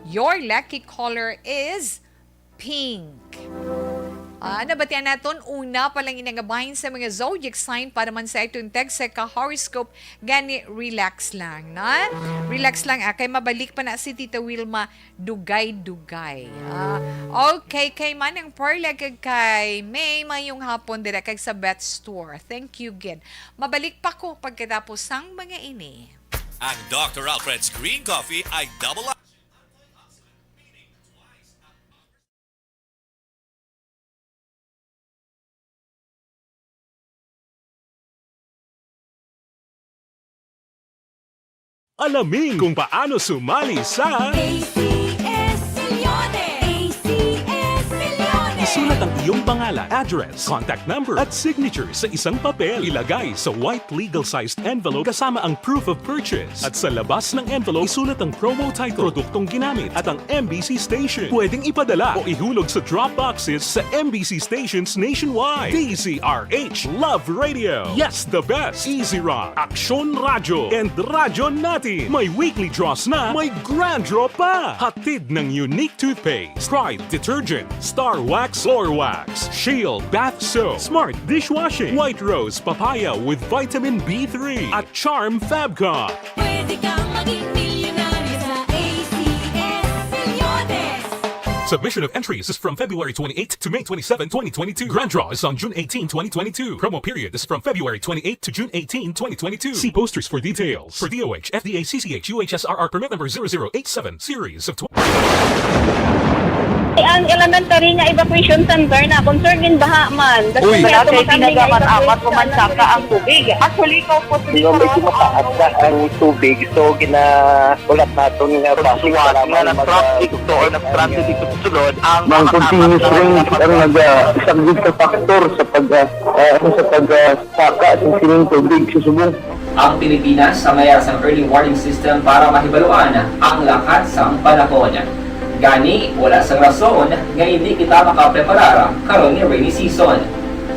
Your lucky color is pink. Ah, nabatian naton una pa lang ini nga bahin sa mga zodiac sign para man sa aton tag sa ka horoscope. Gani, relax lang, na? Relax lang, ah, kay mabalik pa na si Tita Wilma dugay-dugay. Ah, okay, kay Manang Perla kag kay May, mayong hapon dira kag sa Beth Store. Thank you gid. Mabalik pa ko pagkatapos sang mga ini. Ang Doctor Alfred's Green Coffee ay double Alamin kung paano sumali sa A C S Milyones! A C S Milyones! Isulat ang iyong pangalan, address, contact number, at signature sa isang papel. Ilagay sa white legal-sized envelope kasama ang proof of purchase. At sa labas ng envelope, isulat ang promo title, produktong ginamit, at ang M B C station. Pwedeng ipadala o ihulog sa drop boxes sa M B C stations nationwide. D Z R H Love Radio. Yes, the best. Easy Rock, Aksyon Radyo, and Radyo Natin. May weekly draws na, may grand draw pa. Hatid ng Unique Toothpaste, Pride Detergent, Star Wax Floor Wax, Shield Bath Soap, Smart Dishwashing, White Rose Papaya with Vitamin B three, at Charm Fabcon. Pwede kang maging milyonaryo sa A C S Milyones. Submission of entries is from February twenty-eight to May twenty-seven, twenty twenty-two. Grand draw is on June eighteen, twenty twenty-two. Promo period is from February twenty-eight to June eighteen, twenty twenty-two. See posters for details. For D O H, F D A, C C H, U H S R R permit number zero zero eight seven, series of tw- Ang elementary nga evacuation center na concern gin baha man. Uy, wala kay tinaga man amat ko man saka ang tubig. Actually, ikaw po, medyo mataas na ang tubig, so ginaulat naton nga basi suwat nga nag-traffic to or nag-transit dito sa sulod ang mga continuous rains ang naga-, isa gid ka factor sa pag, ah, ah, sa pag, ah, saka sa sining tubig sa subong. Ang Pilipinas ang may sang early warning system para mahibaluan ang lakat sang panahon. Gani, wala sang rason nga hindi kita makapreparar karon nga rainy season.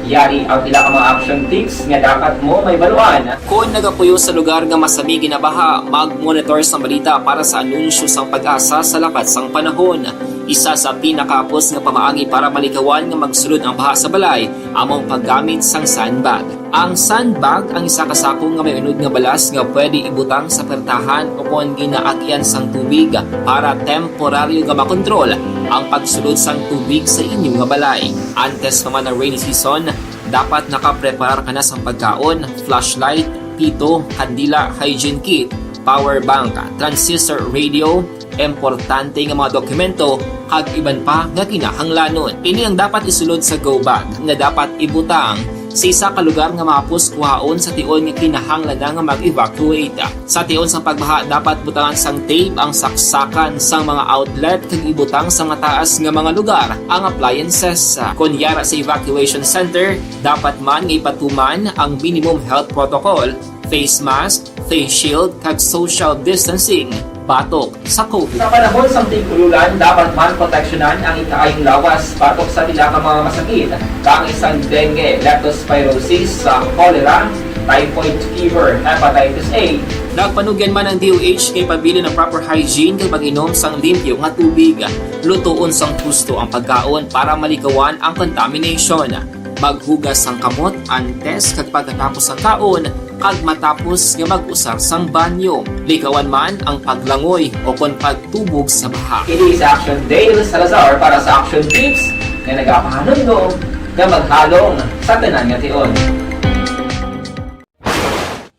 Yari ang pila ka mga action tips nga dapat mo mahibaluan. Kon nagapuyo sa lugar nga masami ginabaha, mag-monitor sang balita para sa anunsyo sang PAGASA sa lakat sang panahon. Isa sa pinakahapos nga pamaagi para malikawan nga magsulod ang baha sa balay amo ang paggamit sang sandbag. Ang sandbag ang isa ka sako nga may unod nga balas nga pwede ibutang sa pertahan o kon ginaagian sang tubig para temporaryo nga makontrol ang pagsulod sang tubig sa inyo nga balay. Antes pa man ang rainy season, dapat nakapreparar ka na sang pagkaon, flashlight, pito, kandila, hygiene kit, power bank, transistor radio, importante nga mga dokumento, kag iban pa nga kinahanglanon. Ini ang dapat isulod sa go bag nga dapat ibutang sa isa ka lugar nga mahapos kuhaon sa tion nga kinahanglan na nga mag-evacuate. Sa tion sang pagbaha, dapat butangan sang tape ang saksakan sang mga outlet kag ibutang sa mataas nga mga lugar ang appliances. Kon yara sa evacuation center, dapat man nga ipatuman ang minimum health protocol, face mask, face shield, kag social distancing batok sa COVID. Sa panahon sang tig-ululan, dapat man proteksyonan ang ikaayong lawas batok sa pila ka mga masakit, kaangay sang dengue, leptospirosis, sa cholera, typhoid fever, hepatitis A. Nagpanugyan man ang D O H kay pabilin ang proper hygiene kag pag-inom sang limpyo nga tubig. Lutoon sang husto ang pagkaon para malikawan ang contamination. Maghugas sang kamot antes kag pagkatapos sang kaon kag matapos nga mag-usar sang banyo. Likawan man ang paglangoy o kon pagtubog sa baha. Ini sa Action Dale Salazar para sa Action Tips nga nagapahanumdom nga maghalong sa tanan nga tion.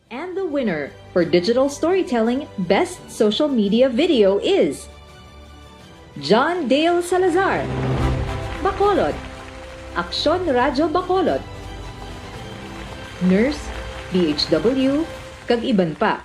And the winner for Digital Storytelling Best Social Media Video is John Dale Salazar, Bacolod, Aksyon Radyo Bacolod, Nurse, D H W, kag iban pa.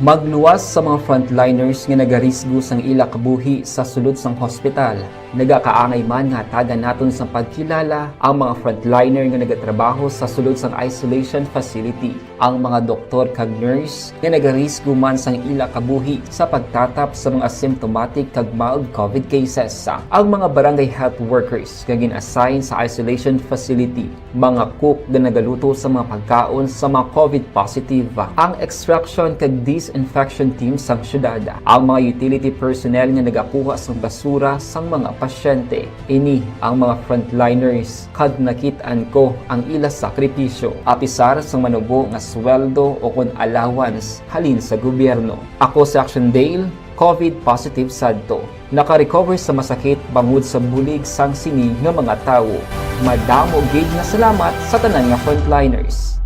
Magluwas sa mga frontliners nga nagarisgo sang ila kabuhi sa sulod sang hospital. Nagakaangay man nga hatagan naton sang pagkilala ang mga frontliner nga nagatrabaho sa sulod sang isolation facility, ang mga doktor kag nurse nga nagarisgo man sang ila kabuhi sa pagtatap sa mga asymptomatic kag mild COVID cases, ang mga barangay health workers nga gin-assign sa isolation facility, mga cook nga nagaluto sa mga pagkaon sa mga COVID positive, ang extraction kag disinfection team sang syudad, ang mga utility personnel nga nagakuha sang basura sang mga pasyente. Ini ang mga frontliners kag nakit-an ko ang ila sakripisyo, apisar sang manubo nga sweldo ukon allowance halin sa gobyerno. Ako si Action Dale, COVID positive sadto. Naka-recover sa masakit bangod sa bulig sang sini nga mga tawo. Madamo gid nga salamat sa tanan nga frontliners.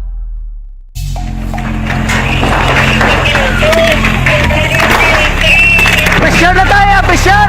Pressure na tayo! Pressure!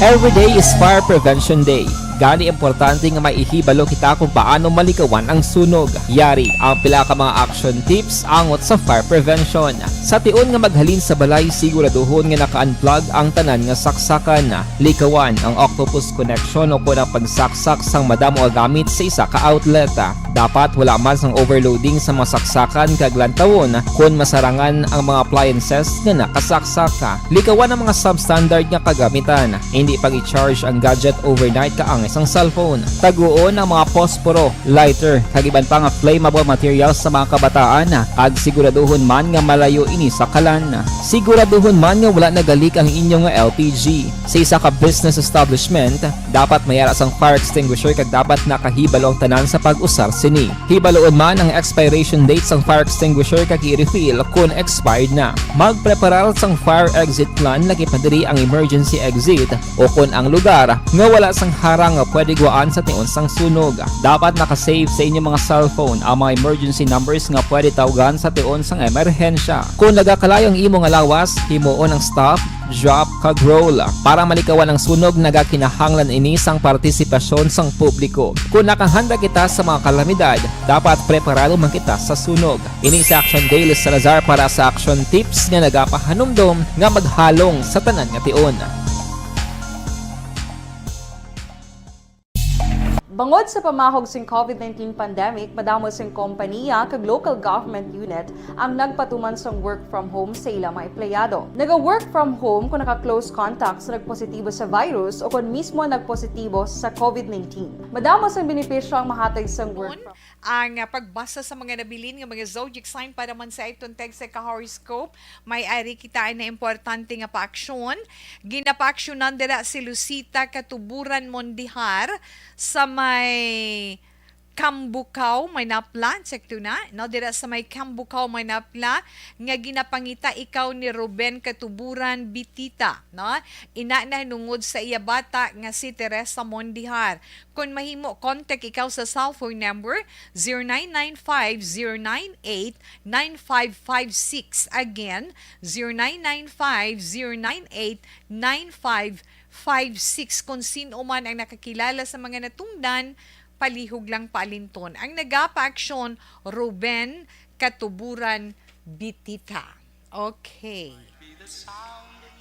Every day is Fire Prevention Day. Gani importante nga maihibalo kita kung paano malikawan ang sunog. Yari ang pila ka mga action tips angot sa fire prevention. Sa tion nga maghalin sa balay, siguraduhon nga naka-unplug ang tanan nga saksakan. Likawan ang octopus connection o kon ang pagsaksak sang madamo nga gamit sa isa ka outlet. Dapat wala man sang overloading sa mga saksakan kag lantawon kon masarangan ang mga appliances nga nakasaksak. Likawan ang mga substandard nga kagamitan. Indi pag-i-charge ang gadget overnight kaangay sang cellphone. Taguon ang mga posporo, lighter, kag iban pa nga flammable materials sa mga kabataan, kag siguraduhon man nga malayo ini sa kalan. Siguraduhon man nga wala nagalik ang inyo nga L P G. Sa isa ka business establishment, dapat may ara sang fire extinguisher kag dapat nakahibalo ang tanan sa pag-usar sini. Hibaluon man ang expiration date sang fire extinguisher kag i-refill kon expired na. Magpreparar sang fire exit plan, lakip na diri ang emergency exit o kon ang lugar nga wala sang harang nga pwede guwaan sa tion sang sunog. Dapat naka-save sa inyo mga cellphone ang mga emergency numbers nga pwede tawgan sa tion sang emerhensya. Kon nagakalayo ang imo nga lawas, himuon ang stop, drop, kag roll. Para malikawan ang sunog, nagakinahanglan ini sang partisipasyon sang publiko. Kon nakahanda kita sa mga kalamidad, dapat preparado man kita sa sunog. Ini si Action Dale Salazar para sa Action Tips nga nagapahanumdom nga maghalong sa tanan nga tion. Bangod sa pamahog sing COVID nineteen pandemic, madamo sing kompaniya kag local government unit ang nagpatuman sang work from home sa ila mga empleyado. Naga-work from home kon naka-close contact sa nagpositibo sa virus o kon mismo nagpositibo sa COVID nineteen. Madamo sang benepisyo ang mahatag sang work from Ang ah, pagbasa sa mga nabilin nga mga zodiac sign para man sa iton tag sa ka-horoscope, may ari kita na importante nga paaksyon. Ginapaaksyonan dira si Lucita Katuburan Mondihar sa may Kambukaw, Manapla, check to na, no? Dira sa may Kambukaw, Manapla, nga ginapangita ikaw ni Ruben Katuburan Bitita, no? Ina na nungod sa iya bata nga si Teresa Mondihar. Kon mahimo, contact ikaw sa cellphone number zero nine nine five zero nine eight nine five five six. Again, zero nine nine five zero nine eight nine five five six. Kung sino man ang nakakilala sa mga natungdan, palihog lang paalinton. Ang nagapaaksyon, Ruben Katuburan Bitita. Okay.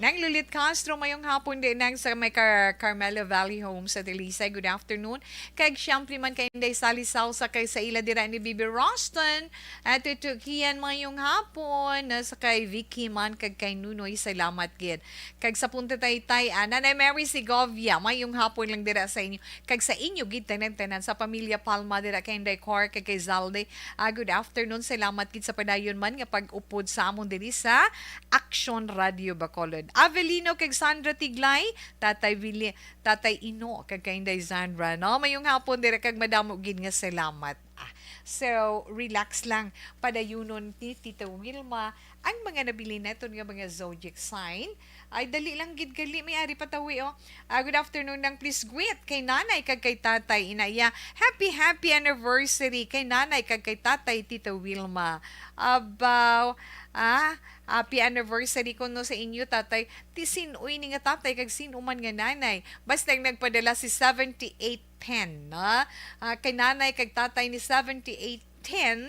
Nang Lulit Castro, mayong hapon din nang sa may Car Carmelo Valley Home sa Talisay. Good afternoon. Kag siyempre man kay Inday Sally Sausa kay sa ila dira ni Bibi Roston, at Tutukian, mayong hapon. Na sa kay Vicky man kag kay Nunoy, salamat gid. Kag sa Punta Taytay, ah, Nanay Mary Segovia, mayong hapon lang dira sa inyo. Kag sa inyo gid tanan-tanan sa pamilya Palma dira kay Inday Cor kag kay Zalde. Ah, good afternoon. Salamat gid sa padayon man nga pag-upod sa amon diri sa Action Radio Bacolod. Avelino kag Sandra Tiglay, Tatay Vili, Tatay Ino kag kay Inday Sandra, no? Mayong hapon dira kag madamo gid nga salamat. Ah, so, relax lang. Padayunon ni Tita Wilma ang mga nabilin naton nga mga zodiac sign. Ay, dali lang gid gali, may ari pa tawi, oh. Ah, good afternoon nang please greet kay nanay kag kay tatay, ina iya. Happy, happy anniversary kay nanay kag kay tatay, Tita Wilma. Abaw, ah, happy anniversary kuno sa inyo, tatay. Ti sin-o ini nga tatay kag sin-o man nga nanay. Basta ang nagpadala si seventy-eight ten, no? Ah, kay nanay kag tatay ni seventy-eight ten,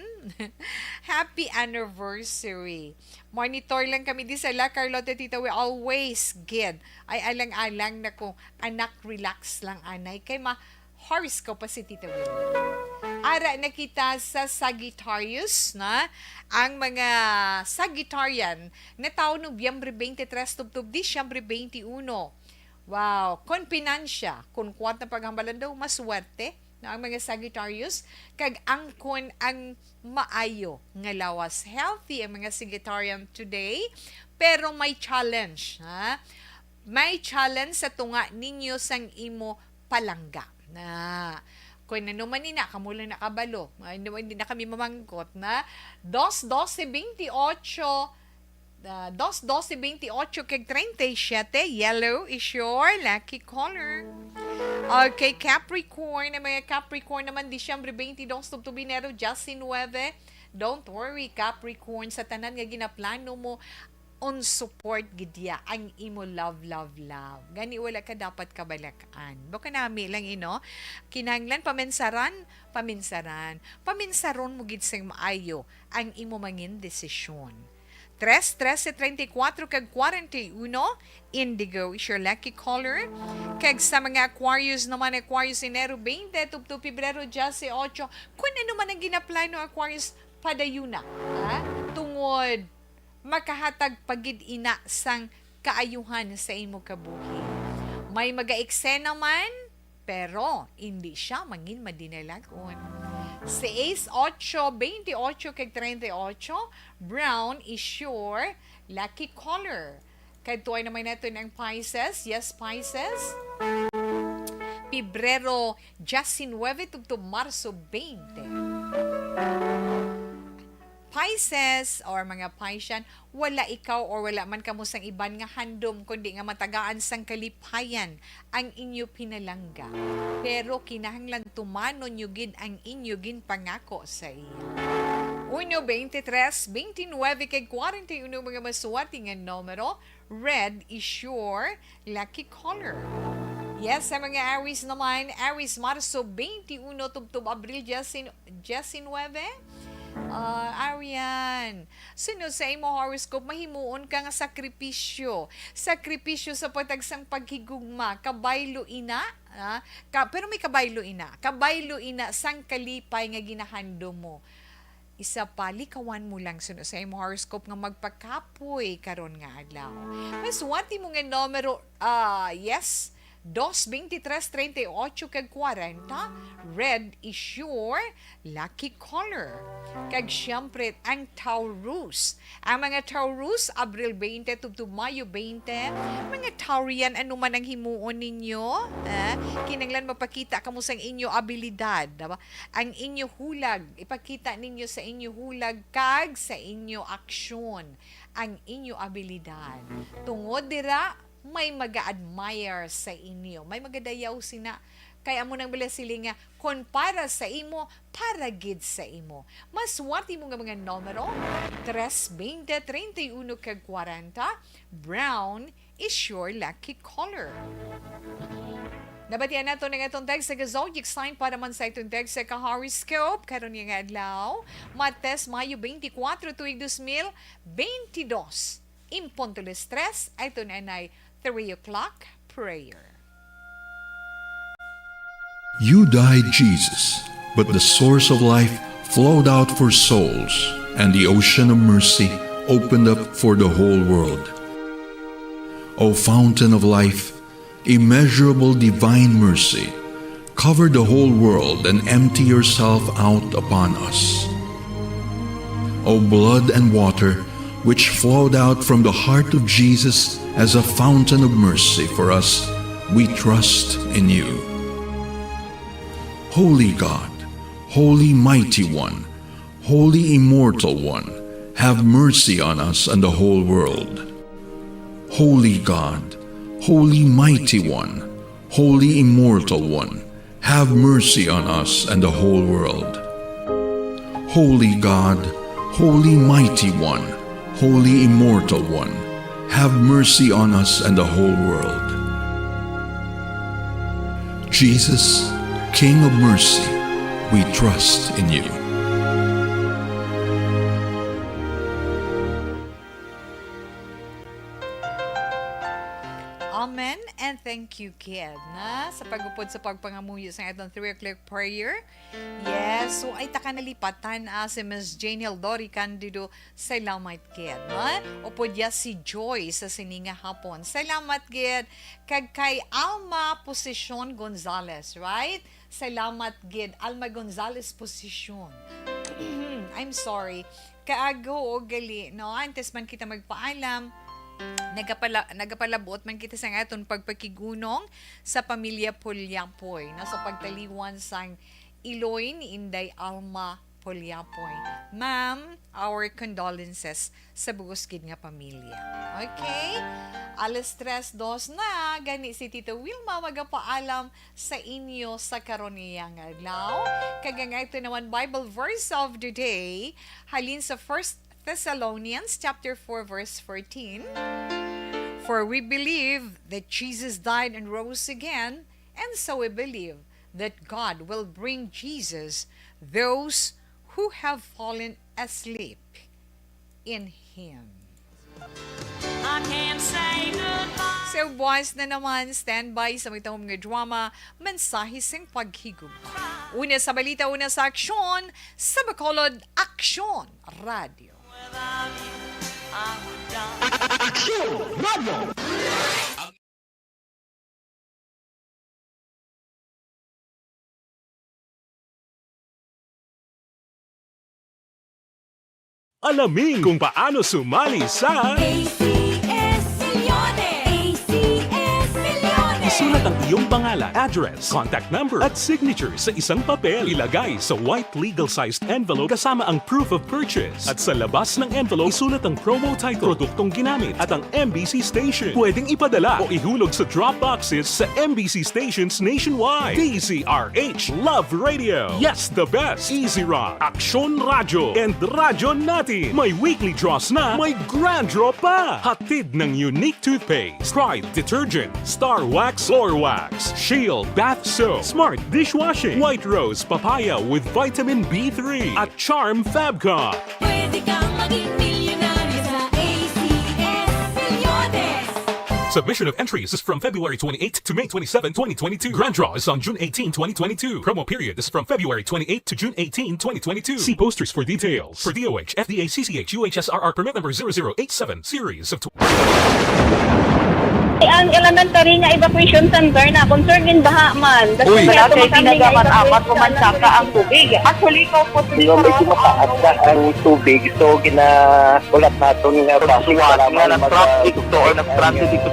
happy anniversary. Monitor lang kami di sa La Carlota, Tita, we always gid. Ay, alang-alang na ko, anak, relax lang, anay. Kay ma, horse ko pa si Tita Will. Ara na kita sa Sagittarius, na ang mga Sagittarian na taon Nobyembre twenty-three tubtob Disyembre twenty-uno. Wow, kon pinansya, kon kuwat na paghambalan daw, maswerte na ang mga Sagittarius, kag angkon ang maayo nga lawas. Healthy ang mga Sagittarian today, pero may challenge, ha? May challenge sa tunga ninyo sang imo palangga. Na, kung ano man ina, kamo lang nakabalo. Ay, hindi, hindi na kami mamangkot na. Dos doce veintiocho, ah, dos doce veintiocho kag treinta y siete, yellow is your lucky color. Okay, Capricorn, ang mga Capricorn naman, Disyembre twenty-dos tubtob Enero diecinuebe. Don't worry, Capricorn, sa tanan nga ginaplano mo, on support gid ya ang imo love, love, love. Gani wala ka dapat kabalak-an. Baka nami lang, ino, kinahanglan paminsaran, paminsaran. Paminsaron mo gid sing maayo ang imo mangin desisyon. Tres, trese, treinta y cuatro kag kwarenta y uno, indigo is your lucky color. Kag sa mga Aquarius naman, Aquarius, Enero twenty, tubtob Pebrero dieciocho, kung ano man ang ginaplano, Aquarius, padayuna, ha? Tungod makahatag pa gid ina sang kaayuhan sa imo kabuhi. May maga-eksena man, pero indi siya mangin madinalagon. Seis, ocho, veintiocho kag treinta y ocho, brown is your lucky color. Kadtuan naman natin ang Pisces. Yes, Pisces. Pebrero diecinuebe tubtob Marso twenty. Pisces or mga Piscean, wala ikaw or wala man kamo sang iban nga handom, kundi nga matagaan sang kalipayan ang inyo pinalangga. Pero kinahanglan tumanon nyo gid ang inyo ginpangako sa iya. Uno, veintitrés, veintinuebe, kag kwarenta y uno, mga maswerte nga numero. Red is your lucky color. Yes, sa mga Aries naman, Aries, Marso twenty-uno tubtob Abril diyes, diecinuebe. Ah, Arian, sunod sa imo horoscope, mahimuon ka nga sakripisyo. Sakripisyo sa pagtagsang paghigugma. Kabaylo ina, ah, ka, pero may kabaylo ina. Kabaylo ina sang kalipay nga ginahandom mo. Isa pa, likawan mo lang suno sa imo horoscope nga magpakapoy karon nga adlaw. Maswati mo nga numero, ah, yes, dos, veintitrés, treinta y ocho, kag kwarenta. Red is your lucky color. Kag siyempre, ang Taurus. Ang mga Taurus, Abril twenty tubtob Mayo twenty. Mga Taurian, ano man ang himuon ninyo? Eh, kinahanglan mapakita kamo sang inyo abilidad, diba? Ang inyo hulag, ipakita ninyo sa inyo hulag kag sa inyo aksyon ang inyo abilidad. Tungod dira, may maga-admire sa inyo, may magadayaw sina. Kay amo nang bala sila nga, "Kon para sa imo, para gid sa imo." Maswerte mo nga mga numero, tres, twenty, treinta y uno, kag kwarenta. Brown is your lucky color. Nabatian nato na nga itong text sa zodiac sign para man sa itong text sa ka-horoscope karon nga adlaw, Martes, Mayo twenty-four, tuig dos mil twenty-dos. In punto las tres, ito na anay three o'clock prayer. You died, Jesus, but the source of life flowed out for souls, and the ocean of mercy opened up for the whole world. O fountain of life, immeasurable divine mercy, cover the whole world and empty yourself out upon us. O blood and water, which flowed out from the heart of Jesus as a fountain of mercy for us, we trust in you. Holy God, Holy Mighty One, Holy Immortal One, have mercy on us and the whole world. Holy God, Holy Mighty One, Holy Immortal One, have mercy on us and the whole world. Holy God, Holy Mighty One, Holy Immortal One, have mercy on us and the whole world. Jesus, King of mercy, we trust in you. Amen and thank you, Kid, na sa pagupod sa pagpangamuyo sa atong three o'clock prayer. Yes, so ay taka nalipatan, ah, si Miss Jane Hildori Candido, salamat, Kid, no? Upod ya si Joy sa sini nga hapon. Salamat, Kid. Kag kay Alma Posisyon Gonzales, right? Salamat, Kid. Alma Gonzales Posisyon. I'm sorry. Kaago o gali, no? Antes man kita magpaalam, nagapala-, nagapalabuot man kita sa aton pagpakigunong sa pamilya Polyapoy, no? Sa pagtaliwan sang iloy ni Inday Alma Polyapoy. Ma'am, our condolences sa bugos gid nga pamilya. Okay? Alas tres dos na, gani si Tito Wilma magapaalam sa inyo sa karon nga adlaw. Kag ang ato naman Bible verse of the day, halin sa First Thessalonians chapter four, verse fourteen. For we believe that Jesus died and rose again, and so we believe that God will bring Jesus those who have fallen asleep in Him. I can't say goodbye. So, buwas na naman, standby sa may tahom nga drama, Mensahe sing Paghigugma. Una sa balita, una sa aksyon, sa Bacolod Aksyon Radio. Without you, I would die. Aksyon Radio! Alamin kung paano sumali sa ACS Milyones! ACS Milyones! Isulat ang iyong pangalan, address, contact number, at signature sa isang papel. Ilagay sa white legal-sized envelope kasama ang proof of purchase. At sa labas ng envelope, isulat ang promo title, produktong ginamit, at ang M B C station. Pwedeng ipadala o ihulog sa drop boxes sa M B C stations nationwide. D Z R H, Love Radio. Yes, the best. Easy Rock, Aksyon Radyo, and Radyo Natin. May weekly draws na, may grand draw pa. Hatid ng Unique Toothpaste, Pride Detergent, Star Wax Floor Wax, Shield Bath Soap, Smart Dishwashing, White Rose Papaya with Vitamin B three, at Charm Fabcon. Pwede kang maging milyonaryo sa A C S Bilyones. Submission of entries is from February twenty-eighth to May twenty-seven, twenty twenty-two. Grand draw is on June eighteen, twenty twenty-two. Promo period is from February twenty-eighth to June eighteen, twenty twenty-two. See posters for details. For D O H, F D A C C H U H S R R permit number zero zero eight seven, series of tw- Ang elementary nga evacuation center na concern in baha man. Uy. Wala kay ginagamat-amat, kumansaka ang tubig. Actually, ikaw po, Di ba, medyo mataas na ang tubig, so ginahulat naton nga bus para nga mag- na-traffic to or na-stranded dito.